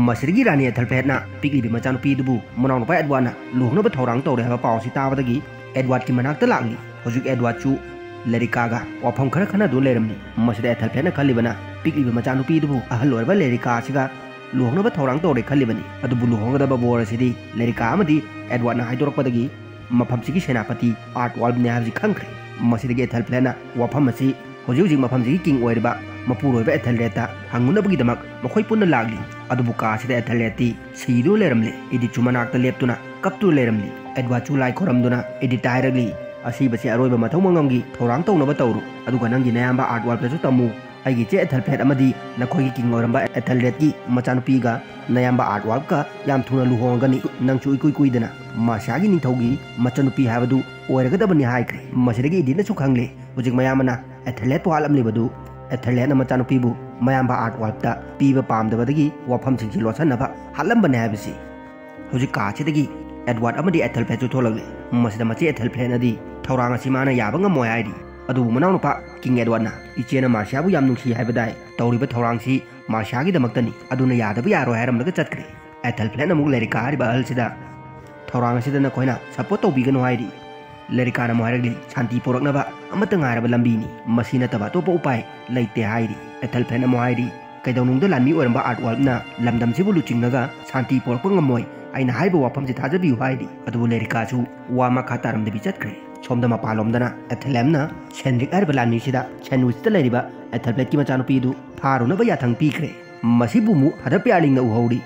ꯃꯁꯤꯗꯒꯤ ꯔꯥꯅꯤ ꯑꯦꯊꯦꯜꯐꯦꯠꯅ ꯄꯤꯛꯂꯤꯕꯤ ꯃꯆꯥꯅꯨꯄꯤꯗꯨꯕꯨ ꯃꯅꯥꯎꯅꯨꯄꯥ ꯑꯦꯗꯋꯥꯔꯗꯅ ꯂꯨꯍꯣꯡꯅꯕ ꯊꯧꯔꯥꯡ ꯇꯧꯔꯦ ꯍꯥꯏꯕ ꯄꯥꯎ ꯑꯁꯤ ꯇꯥꯕꯗꯒꯤ ꯑꯦꯗꯋꯥꯔꯗꯀꯤ ꯃꯅꯥꯛꯇ ꯂꯥꯛꯂꯤ꯫ ꯍꯧꯖꯤꯛ ꯑꯦꯗꯋꯥꯔꯗꯁꯨ ꯂꯦꯔꯤꯀꯥꯒ ꯋꯥꯐꯝ ꯈꯔ ꯈꯟꯅꯗꯨꯅ ꯂꯩꯔꯝꯂꯤ꯫ ꯃꯁꯤꯗ ꯑꯦꯊꯦꯜꯐꯦꯠꯅ ꯈꯜꯂꯤꯕꯅ ꯄꯤꯛꯂꯤꯕ ꯃꯆꯥꯅꯨꯄꯤꯗꯨꯕꯨ ꯑꯍꯜ ꯑꯣꯏꯔꯕ ꯂꯦꯔꯤꯀꯥ ꯑꯁꯤꯒ ꯂꯨꯍꯣꯡꯅꯕ ꯊꯧꯔꯥꯡ ꯇꯧꯔꯦ ꯈꯜꯂꯤꯕꯅꯤ꯫ ꯑꯗꯨꯕꯨ ꯂꯨꯍꯣꯡꯒꯗꯕ ꯕꯣꯔ ꯑꯁꯤꯗꯤ ꯂꯦꯔꯤꯀꯥ ꯑꯃꯗꯤ ꯑꯦꯗꯋꯥꯔꯗꯅ ꯍꯥꯏꯗꯣꯔꯛꯄꯗꯒꯤ ꯃꯐꯝꯁꯤꯒꯤ ꯁꯦꯅꯥꯄꯇꯤ ꯑꯥꯔꯠꯋꯥꯜꯅꯤ ꯍꯥꯏꯕꯁꯤ ꯈꯪꯈ꯭ꯔꯦ꯫ ꯃꯁꯤꯗꯒꯤ ꯑꯦꯊꯦꯜꯐꯦꯠꯅ ꯋꯥꯐꯝ ꯑꯁꯤ ꯍꯧꯖꯤꯛ ꯍꯧꯖꯤꯛ ꯃꯐꯝꯁꯤꯒꯤ ꯀꯤꯡ ꯑꯣꯏꯔꯤꯕ ꯃꯄꯨꯔꯣꯏꯕ ꯑꯦꯊꯦꯜꯔꯦꯗꯇ ꯍꯪꯉꯨꯅꯕꯒꯤꯗꯃꯛ ꯃꯈꯣꯏ ꯄꯨꯟꯅ ꯂꯥꯛꯂꯤ꯫ ꯑꯗꯨꯕꯨ ꯀꯥ ꯑꯁꯤꯗ ꯑꯦꯊꯦꯜꯔꯦꯗꯇꯤ ꯁꯤꯗꯨꯅ ꯂꯩꯔꯝꯂꯦ꯫ ꯏꯗꯤꯠꯁꯨ ꯃꯅꯥꯛꯇ ꯂꯦꯞꯇꯨꯅ ꯀꯞꯇꯨꯅ ꯂꯩꯔꯝꯂꯤ꯫ ꯑꯦꯗꯋꯥꯔꯗꯁꯨ ꯂꯥꯏ ꯈꯣꯏꯔꯝꯗꯨꯅ ꯏꯗꯤꯠꯇ ꯍꯥꯏꯔꯛꯂꯤ, "ꯑꯁꯤꯕꯁꯤ ꯑꯔꯣꯏꯕ ꯃꯊꯧ ꯃꯉꯝꯒꯤ ꯊꯧꯔꯥꯡ ꯇꯧꯅꯕ ꯇꯧꯔꯨ, ꯑꯗꯨꯒ ꯅꯪꯒꯤ ꯅꯌꯥꯝꯕ ꯑꯥꯔꯠꯋꯥꯜꯗꯁꯨ ꯇꯝꯃꯨ꯫ ꯑꯩꯒꯤ ꯏꯆꯦ ꯑꯦꯊꯦꯜꯐꯦꯠ ꯑꯃꯗꯤ ꯅꯈꯣꯏꯒꯤ ꯀꯤꯡ ꯑꯣꯏꯔꯝꯕ ꯑꯦꯊꯦꯜꯔꯦꯗꯀꯤ ꯃꯆꯥꯅꯨꯄꯤꯒ ꯅꯌꯥꯝꯕ ꯑꯥꯔꯠꯋꯥꯜꯀ ꯌꯥꯝ ꯊꯨꯅ ꯂꯨꯍꯣꯡꯉꯒꯅꯤ꯫ ꯅꯪꯁꯨ ꯏꯀꯨꯏ ꯀꯨꯏꯗꯅ ꯃꯥꯔꯁꯤꯌꯥꯒꯤ ꯅꯤꯡꯊꯧꯒꯤ ꯃꯆꯟꯅꯨꯄꯤ ꯍꯥꯏꯕꯗꯨ ꯑꯣꯏꯔꯒꯗꯕꯅꯤ" ꯍꯥꯏꯈ꯭ꯔꯦ꯫ ꯃꯁꯤꯗꯒꯤ ꯏꯗꯤꯠꯅꯁꯨ ꯈꯪꯂꯦ, ꯍꯧꯖꯤꯛ ꯃꯌꯥꯝꯕꯅ ꯑꯦꯊꯦꯜꯔꯦꯗꯄꯨ ꯍꯥꯠꯂꯝꯂꯤꯕꯗꯨ ꯑꯦꯊꯦꯜꯔꯦꯗꯅ ꯃꯆꯥꯅꯨꯄꯤꯕꯨ ꯃꯌꯥꯝꯕ ꯑꯥꯔꯠꯋꯥꯜꯗ ꯄꯤꯕ ꯄꯥꯝꯗꯕꯗꯒꯤ ꯋꯥꯐꯝꯁꯤꯡꯁꯤ ꯂꯣꯠꯁꯤꯟꯅꯕ ꯍꯥꯠꯂꯝꯕꯅꯤ ꯍꯥꯏꯕꯁꯤ꯫ ꯍꯧꯖꯤꯛ ꯀꯥ ꯑꯁꯤꯗꯒꯤ ꯑꯦꯗꯋꯥꯔꯗ ꯑꯃꯗꯤ ꯑꯦꯊꯦꯜꯐꯦꯠꯁꯨ ꯊꯣꯛꯂꯛꯂꯤ꯫ ꯃꯁꯤꯗ ꯃꯆꯦ ꯑꯦꯊꯦꯜꯐꯦꯠꯅꯗꯤ ꯊꯧꯔꯥꯡ ꯑꯁꯤ ꯃꯥꯅ ꯌꯥꯕ ꯉꯝꯃꯣꯏ ꯍꯥꯏꯔꯤ꯫ ꯑꯗꯨꯕꯨ ꯃꯅꯥꯎꯅꯨꯄꯥ ꯀꯤꯡ ꯑꯦꯗꯋꯥꯔꯗꯅ, "ꯏꯆꯦꯅ ꯃꯥꯔꯁꯤꯌꯥꯕꯨ ꯌꯥꯝ ꯅꯨꯡꯁꯤ ꯍꯥꯏꯕꯗꯥꯏ? ꯇꯧꯔꯤꯕ ꯊꯧꯔꯥꯡꯁꯤ ꯃꯥꯔꯁꯤꯌꯥꯒꯤꯗꯃꯛꯇꯅꯤ, ꯑꯗꯨꯅ ꯌꯥꯗꯕ ꯌꯥꯔꯣꯏ" ꯍꯥꯏꯔꯝꯂꯒ ꯆꯠꯈ꯭ꯔꯦ꯫ ꯑꯦꯊꯦꯜꯐꯦꯠꯅ ꯑꯃꯨꯛ ꯂꯦꯔꯤꯀꯥ ꯍꯥꯏꯔꯤꯕ ꯑꯍꯜꯁꯤꯗ, "ꯊꯧꯔꯥꯡ ꯑꯁꯤꯗ ꯅꯈꯣꯏꯅ ꯁꯄꯣꯔꯠ ꯇꯧꯕꯤꯒꯅꯨ" ꯍꯥꯏꯔꯤ꯫ ꯂꯦꯔꯤꯀꯥꯅ ꯑꯃꯨꯛ ꯍꯥꯏꯔꯛꯂꯤ, "ꯁꯥꯟꯇꯤ ꯄꯨꯔꯛꯅꯕ ꯑꯃꯠꯇ ꯉꯥꯏꯔꯕ ꯂꯝꯕꯤꯅꯤ, ꯃꯁꯤ ꯅꯠꯇꯕ ꯑꯇꯣꯞꯄ ꯎꯄꯥꯏ ꯂꯩꯇꯦ" ꯍꯥꯏꯔꯤ꯫ ꯑꯦꯊꯦꯜꯐꯦꯠꯅ ꯑꯃꯨꯛ ꯍꯥꯏꯔꯤ, "ꯀꯩꯗꯧꯅꯨꯡꯗ ꯂꯥꯟꯃꯤ ꯑꯣꯏꯔꯝꯕ ꯑꯥꯔꯠꯋꯥꯜꯗꯅ ꯂꯝꯗꯝꯁꯤꯕꯨ ꯂꯨꯆꯤꯡꯂꯒ ꯁꯥꯟꯇꯤ ꯄꯨꯔꯛꯄ ꯉꯝꯃꯣꯏ, ꯑꯩꯅ ꯍꯥꯏꯔꯤꯕ ꯋꯥꯐꯝꯁꯤ ꯊꯥꯖꯕꯤꯌꯨ" ꯍꯥꯏꯔꯤ꯫ ꯑꯗꯨꯕꯨ ꯂꯦꯔꯤꯀꯥꯁꯨ ꯋꯥ ꯃꯈꯥ ꯇꯥꯔꯝꯗꯕꯤ ꯆꯠꯈ꯭ꯔꯦ꯫ ꯁꯣꯝꯗ ꯃꯄꯥꯟꯂꯣꯝꯗꯅ ꯑꯦꯊꯦꯂꯦꯝꯅ ꯁꯦꯟꯗ꯭ꯔꯤꯛ ꯍꯥꯏꯔꯤꯕ ꯂꯥꯟꯃꯤꯁꯤꯗ ꯁꯦꯟꯋꯤꯁꯇ ꯂꯩꯔꯤꯕ ꯑꯦꯊꯦꯜꯐꯦꯠꯀꯤ ꯃꯆꯥꯅꯨꯄꯤꯗꯨ ꯐꯥꯔꯨꯅꯕ ꯌꯥꯊꯪ ꯄꯤꯈ꯭ꯔꯦ꯫ ꯃꯁꯤꯕꯨ ꯑꯃꯨꯛ ꯐꯥꯗꯔ ꯄꯤꯌꯥꯔꯂꯤꯡꯅ ꯎꯍꯧꯔꯤ꯫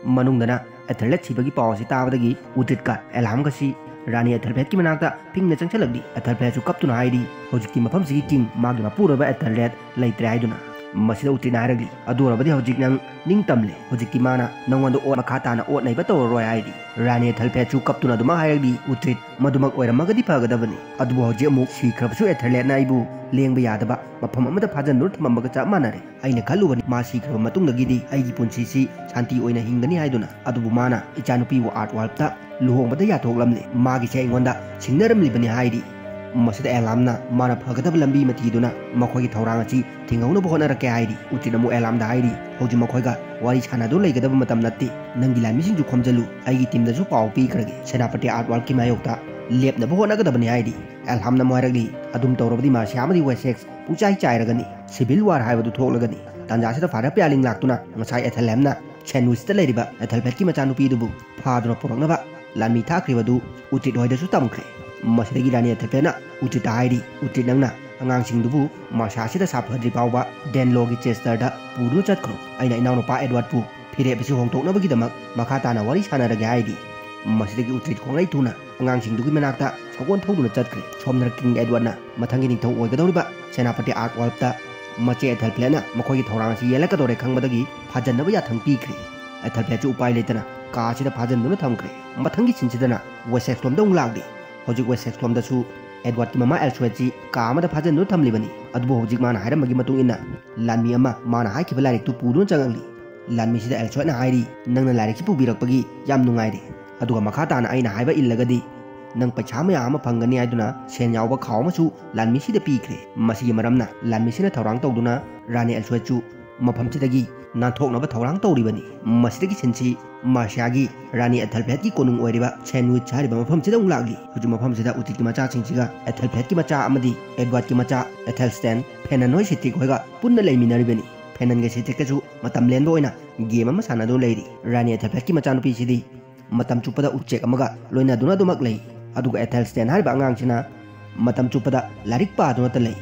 ꯃꯅꯨꯡꯗꯅ ꯑꯦꯊꯦꯜꯔꯦꯗ ꯁꯤꯕꯒꯤ ꯄꯥꯎ ꯑꯁꯤ ꯇꯥꯕꯗꯒꯤ ꯎꯇ꯭ꯔꯤꯠꯀ ꯑꯦꯂꯥꯝꯒꯁꯤ ꯔꯥꯅꯤ ꯑꯦꯊꯦꯜꯐꯦꯠꯀꯤ ꯃꯅꯥꯛꯇ ꯐꯤꯡꯅ ꯆꯪꯁꯤꯜꯂꯛꯂꯤ꯫ ꯑꯦꯊꯦꯜꯐꯦꯠꯁꯨ ꯀꯞꯇꯨꯅ ꯍꯥꯏꯔꯤ, "ꯍꯧꯖꯤꯛꯇꯤ ꯃꯐꯝꯁꯤꯒꯤ ꯀꯤꯡ, ꯃꯥꯒꯤ ꯃꯄꯨꯔꯣꯏꯕ ꯑꯦꯊꯦꯜꯔꯦꯗ ꯂꯩꯇ꯭ꯔꯦ" ꯍꯥꯏꯗꯨꯅ꯫ ꯃꯁꯤꯗ ꯎꯇ꯭ꯔꯤꯠꯅ ꯍꯥꯏꯔꯛꯂꯤ, "ꯑꯗꯨ ꯑꯣꯏꯔꯕꯗꯤ ꯍꯧꯖꯤꯛ ꯅꯪ ꯅꯤꯡꯇꯝꯂꯦ꯫ ꯍꯧꯖꯤꯛꯇꯤ ꯃꯥꯅ ꯅꯪꯉꯣꯟꯗ ꯑꯣꯠ ꯃꯈꯥ ꯇꯥꯅ ꯑꯣꯠ ꯅꯩꯕ ꯇꯧꯔꯔꯣꯏ" ꯍꯥꯏꯔꯤ꯫ ꯔꯥꯅꯤ ꯑꯦꯊꯦꯜꯐꯦꯠꯁꯨ ꯀꯞꯇꯨꯅ ꯑꯗꯨꯃꯛ ꯍꯥꯏꯔꯛꯂꯤ, "ꯎꯇ꯭ꯔꯤꯠ, ꯃꯗꯨꯃꯛ ꯑꯣꯏꯔꯝꯃꯒꯗꯤ ꯐꯒꯗꯕꯅꯤ꯫ ꯑꯗꯨꯕꯨ ꯍꯧꯖꯤꯛ ꯑꯃꯨꯛ ꯁꯤꯈ꯭ꯔꯕꯁꯨ ꯑꯦꯊꯦꯜꯔꯦꯗꯅ ꯑꯩꯕꯨ ꯂꯦꯡꯕ ꯌꯥꯗꯕ ꯃꯐꯝ ꯑꯃꯗ ꯐꯥꯖꯤꯟꯗꯨꯅ ꯊꯝꯃꯝꯕꯒ ꯆꯞ ꯃꯥꯟꯅꯔꯦ꯫ ꯑꯩꯅ ꯈꯜꯂꯨꯕꯅꯤ, ꯃꯥ ꯁꯤꯈ꯭ꯔꯕ ꯃꯇꯨꯡꯗꯒꯤꯗꯤ ꯑꯩꯒꯤ ꯄꯨꯟꯁꯤꯁꯤ ꯁꯥꯟꯇꯤ ꯑꯣꯏꯅ ꯍꯤꯡꯒꯅꯤ ꯍꯥꯏꯗꯨꯅ꯫ ꯑꯗꯨꯕꯨ ꯃꯥꯅ ꯏꯆꯥꯅꯨꯄꯤꯕꯨ ꯑꯥꯔꯠꯋꯥꯜꯗ ꯂꯨꯍꯣꯡꯕꯗ ꯌꯥꯊꯣꯛꯂꯝꯂꯦ꯫ ꯃꯥꯒꯤꯁꯦ ꯑꯩꯉꯣꯟꯗ ꯁꯤꯡꯅꯔꯝꯂꯤꯕꯅꯤ" ꯍꯥꯏꯔꯤ꯫ ꯃꯁꯤꯗ ꯑꯦꯂꯥꯝꯅ ꯃꯥꯅ ꯐꯒꯗꯕ ꯂꯝꯕꯤ ꯑꯃ ꯊꯤꯗꯨꯅ ꯃꯈꯣꯏꯒꯤ ꯊꯧꯔꯥꯡ ꯑꯁꯤ ꯊꯤꯡꯍꯧꯅꯕ ꯍꯣꯠꯅꯔꯛꯀꯦ ꯍꯥꯏꯔꯤ꯫ ꯎꯇ꯭ꯔꯤꯠꯅ ꯑꯃꯨꯛ ꯑꯦꯂꯥꯝꯗ ꯍꯥꯏꯔꯤ, "ꯍꯧꯖꯤꯛ ꯃꯈꯣꯏꯒ ꯋꯥꯔꯤ ꯁꯥꯟꯅꯗꯨꯅ ꯂꯩꯒꯗꯕ ꯃꯇꯝ ꯅꯠꯇꯦ꯫ ꯅꯪꯒꯤ ꯂꯥꯟꯃꯤꯁꯤꯡꯁꯨ ꯈꯣꯝꯖꯤꯜꯂꯨ, ꯑꯩꯒꯤ ꯇꯤꯝꯗꯁꯨ ꯄꯥꯎ ꯄꯤꯈ꯭ꯔꯒꯦ꯫ ꯁꯦꯅꯥꯄꯇꯤ ꯑꯥꯔꯠꯋꯥꯔꯛꯀꯤ ꯃꯥꯌꯣꯛꯇ ꯂꯦꯞꯅꯕ ꯍꯣꯠꯅꯒꯗꯕꯅꯤ" ꯍꯥꯏꯔꯤ꯫ ꯑꯦꯂꯥꯝꯅ ꯑꯃꯨꯛ ꯍꯥꯏꯔꯛꯂꯤ, "ꯑꯗꯨꯝ ꯇꯧꯔꯕꯗꯤ ꯃꯥꯔꯁꯤꯌꯥ ꯑꯃꯗꯤ ꯋꯦꯁꯦꯛꯁ ꯄꯨꯡꯆꯥꯏ ꯆꯥꯏꯔꯒꯅꯤ꯫ ꯁꯤꯚꯤꯜ ꯋꯥꯔ ꯍꯥꯏꯕꯗꯨ ꯊꯣꯛꯂꯒꯅꯤ"꯫ ꯇꯥꯟꯖꯥꯁꯤꯗ ꯐꯥꯗꯔ ꯄꯤꯌꯥꯂꯤꯡ ꯂꯥꯛꯇꯨꯅ ꯉꯁꯥꯏ ꯑꯦꯊꯦꯜꯍꯦꯝꯅ ꯁꯦꯟꯋꯤꯁꯇ ꯂꯩꯔꯤꯕ ꯑꯦꯊꯦꯜꯐꯦꯠꯀꯤ ꯃꯆꯥꯅꯨꯄꯤꯗꯨꯕꯨ ꯐꯥꯗꯨꯅ ꯄꯨꯔꯛꯅꯕ ꯂꯥꯟꯃꯤ ꯊꯥꯈ꯭ꯔꯤꯕꯗꯨ ꯎꯇ꯭ꯔꯤꯠ ꯍꯣꯏꯗꯁꯨ ꯇꯝꯈ꯭ꯔꯦ꯫ ꯃꯁꯤꯗꯒꯤ ꯔꯥꯅꯤ ꯑꯦꯊꯦꯜꯐꯦꯠꯅ ꯎꯇ꯭ꯔꯤꯠꯇ ꯍꯥꯏꯔꯤ, "ꯎꯇ꯭ꯔꯤꯠ, ꯅꯪꯅ ꯑꯉꯥꯡꯁꯤꯡꯗꯨꯕꯨ ꯃꯥꯔꯁꯥꯁꯤꯗ ꯁꯥꯐꯗ꯭ꯔꯤ ꯐꯥꯎꯕ ꯗꯦꯟꯂꯣꯒꯤ ꯆꯦꯁꯇꯔꯗ ꯄꯨꯗꯨꯅ ꯆꯠꯈ꯭ꯔꯣ꯫ ꯑꯩꯅ ꯏꯅꯥꯎꯅꯨꯄꯥ ꯑꯦꯗꯋꯥꯔꯗꯄꯨ ꯐꯤꯔꯦꯞ ꯑꯁꯤ ꯍꯣꯡꯗꯣꯛꯅꯕꯒꯤꯗꯃꯛ ꯃꯈꯥ ꯇꯥꯅ ꯋꯥꯔꯤ ꯁꯥꯟꯅꯔꯒꯦ" ꯍꯥꯏꯔꯤ꯫ ꯃꯁꯤꯗꯒꯤ ꯎꯇ꯭ꯔꯤꯠ ꯈꯣꯡꯂꯩ ꯊꯨꯅ ꯑꯉꯥꯡꯁꯤꯡꯗꯨꯒꯤ ꯃꯅꯥꯛꯇ ꯁꯒꯣꯜ ꯊꯧꯗꯨꯅ ꯆꯠꯈ꯭ꯔꯦ꯫ ꯁꯣꯝꯗꯅ ꯀꯤꯡ ꯑꯦꯗꯋꯥꯔꯗꯅ ꯃꯊꯪꯒꯤ ꯅꯤꯡꯊꯧ ꯑꯣꯏꯒꯗꯧꯔꯤꯕ ꯁꯦꯅꯥꯄꯇꯤ ꯑꯥꯔꯠꯋꯥꯔꯛꯇ ꯃꯆꯦ ꯑꯦꯊꯦꯜꯐ꯭ꯂꯦꯠꯅ ꯃꯈꯣꯏꯒꯤ ꯊꯧꯔꯥꯡ ꯑꯁꯤ ꯌꯦꯜꯂꯛꯀꯗꯧꯔꯦ ꯈꯪꯕꯗꯒꯤ ꯐꯥꯖꯟꯅꯕ ꯌꯥꯊꯪ ꯄꯤꯈ꯭ꯔꯦ꯫ ꯑꯦꯊꯦꯜꯐ꯭ꯂꯦꯠꯁꯨ ꯎꯄꯥꯏ ꯂꯩꯇꯅ ꯀꯥ ꯑꯁꯤꯗ ꯐꯥꯖꯟꯗꯨꯅ ꯊꯝꯈ꯭ꯔꯦ꯫ ꯃꯊꯪꯒꯤ ꯁꯤꯟꯁꯤꯗꯅ ꯋꯦꯁꯦꯛꯁꯂꯣꯝꯗ ꯑꯃꯨꯛ ꯂꯥꯛꯂꯤ꯫ ꯍꯧꯖꯤꯛ ꯋꯦꯁꯦꯛꯁꯂꯣꯝꯗꯁꯨ ꯑꯦꯗꯋꯥꯔꯗꯀꯤ ꯃꯃꯥ ꯑꯦꯜꯁꯋꯦꯠꯁꯤ ꯀꯥ ꯑꯃꯗ ꯐꯥꯖꯟꯗꯨꯅ ꯊꯝꯂꯤꯕꯅꯤ꯫ ꯑꯗꯨꯕꯨ ꯍꯧꯖꯤꯛ ꯃꯥꯅ ꯍꯥꯏꯔꯝꯕꯒꯤ ꯃꯇꯨꯡ ꯏꯟꯅ ꯂꯥꯟꯃꯤ ꯑꯃ ꯃꯥꯅ ꯍꯥꯏꯈꯤꯕ ꯂꯥꯏꯔꯤꯛꯇꯨ ꯄꯨꯗꯨꯅ ꯆꯪꯂꯛꯂꯤ꯫ ꯂꯥꯟꯃꯤꯁꯤꯗ ꯑꯦꯜꯁꯋꯦꯠꯅ ꯍꯥꯏꯔꯤ, "ꯅꯪꯅ ꯂꯥꯏꯔꯤꯛꯁꯤ ꯄꯨꯕꯤꯔꯛꯄꯒꯤ ꯌꯥꯝ ꯅꯨꯡꯉꯥꯏꯔꯦ꯫ ꯑꯗꯨꯒ ꯃꯈꯥ ꯇꯥꯅ ꯑꯩꯅ ꯍꯥꯏꯕ ꯏꯜꯂꯒꯗꯤ ꯅꯪ ꯄꯩꯁꯥ ꯃꯌꯥꯝ ꯑꯃ ꯐꯪꯒꯅꯤ" ꯍꯥꯏꯗꯨꯅ ꯁꯦꯟ ꯌꯥꯎꯕ ꯈꯥꯎ ꯑꯃꯁꯨ ꯂꯥꯟꯃꯤꯁꯤꯗ ꯄꯤꯈ꯭ꯔꯦ꯫ ꯃꯁꯤꯒꯤ ꯃꯔꯝꯅ ꯂꯥꯟꯃꯤꯁꯤꯅ ꯊꯧꯔꯥꯡ ꯇꯧꯗꯨꯅ ꯔꯥꯅꯤ ꯑꯦꯜꯁꯋꯦꯠꯁꯨ ꯃꯐꯝꯁꯤꯗꯒꯤ ꯅꯥꯟꯊꯣꯛꯅꯕ ꯊꯧꯔꯥꯡ ꯇꯧꯔꯤꯕꯅꯤ꯫ ꯃꯁꯤꯗꯒꯤ ꯁꯤꯟꯁꯤ ꯃꯥꯔꯁꯤꯌꯥꯒꯤ ꯔꯥꯅꯤ ꯑꯦꯊꯦꯜꯐꯦꯠꯀꯤ ꯀꯣꯅꯨꯡ ꯑꯣꯏꯔꯤꯕ ꯁꯦꯟꯋꯤꯆ ꯍꯥꯏꯔꯤꯕ ꯃꯐꯝꯁꯤꯗ ꯑꯃꯨꯛ ꯂꯥꯛꯂꯤ꯫ ꯍꯧꯖꯤꯛ ꯃꯐꯝꯁꯤꯗ ꯎꯇ꯭ꯔꯤꯠꯀꯤ ꯃꯆꯥꯁꯤꯡꯁꯤꯒ ꯑꯦꯊꯦꯜꯐꯦꯠꯀꯤ ꯃꯆꯥ ꯑꯃꯗꯤ ꯑꯦꯗꯋꯥꯔꯗꯀꯤ ꯃꯆꯥ ꯑꯦꯊꯦꯜꯁꯇꯦꯟ, ꯐꯦꯅꯟ ꯍꯣꯏ ꯁꯤꯇ꯭ꯔꯤꯛ ꯍꯣꯏꯒ ꯄꯨꯟꯅ ꯂꯩꯃꯤꯟꯅꯔꯤꯕꯅꯤ꯫ ꯐꯦꯅꯟꯒ ꯁꯤꯇ꯭ꯔꯤꯛꯀꯁꯨ ꯃꯇꯝ ꯂꯦꯟꯕ ꯑꯣꯏꯅ ꯒꯦꯝ ꯑꯃ ꯁꯥꯟꯅꯗꯨꯅ ꯂꯩꯔꯤ꯫ ꯔꯥꯅꯤ ꯑꯦꯊꯦꯜꯐꯦꯠꯀꯤ ꯃꯆꯥꯅꯨꯄꯤꯁꯤꯗꯤ ꯃꯇꯝ ꯆꯨꯞꯄꯗ ꯎꯆꯦꯛ ꯑꯃꯒ ꯂꯣꯏꯅꯗꯨꯅ ꯑꯗꯨꯃꯛ ꯂꯩ꯫ ꯑꯗꯨꯒ ꯑꯦꯊꯦꯜꯁꯇꯦꯟ ꯍꯥꯏꯔꯤꯕ ꯑꯉꯥꯡꯁꯤꯅ ꯃꯇꯝ ꯆꯨꯞꯄꯗ ꯂꯥꯏꯔꯤꯛ ꯄꯥꯗꯨꯅꯇ ꯂꯩ꯫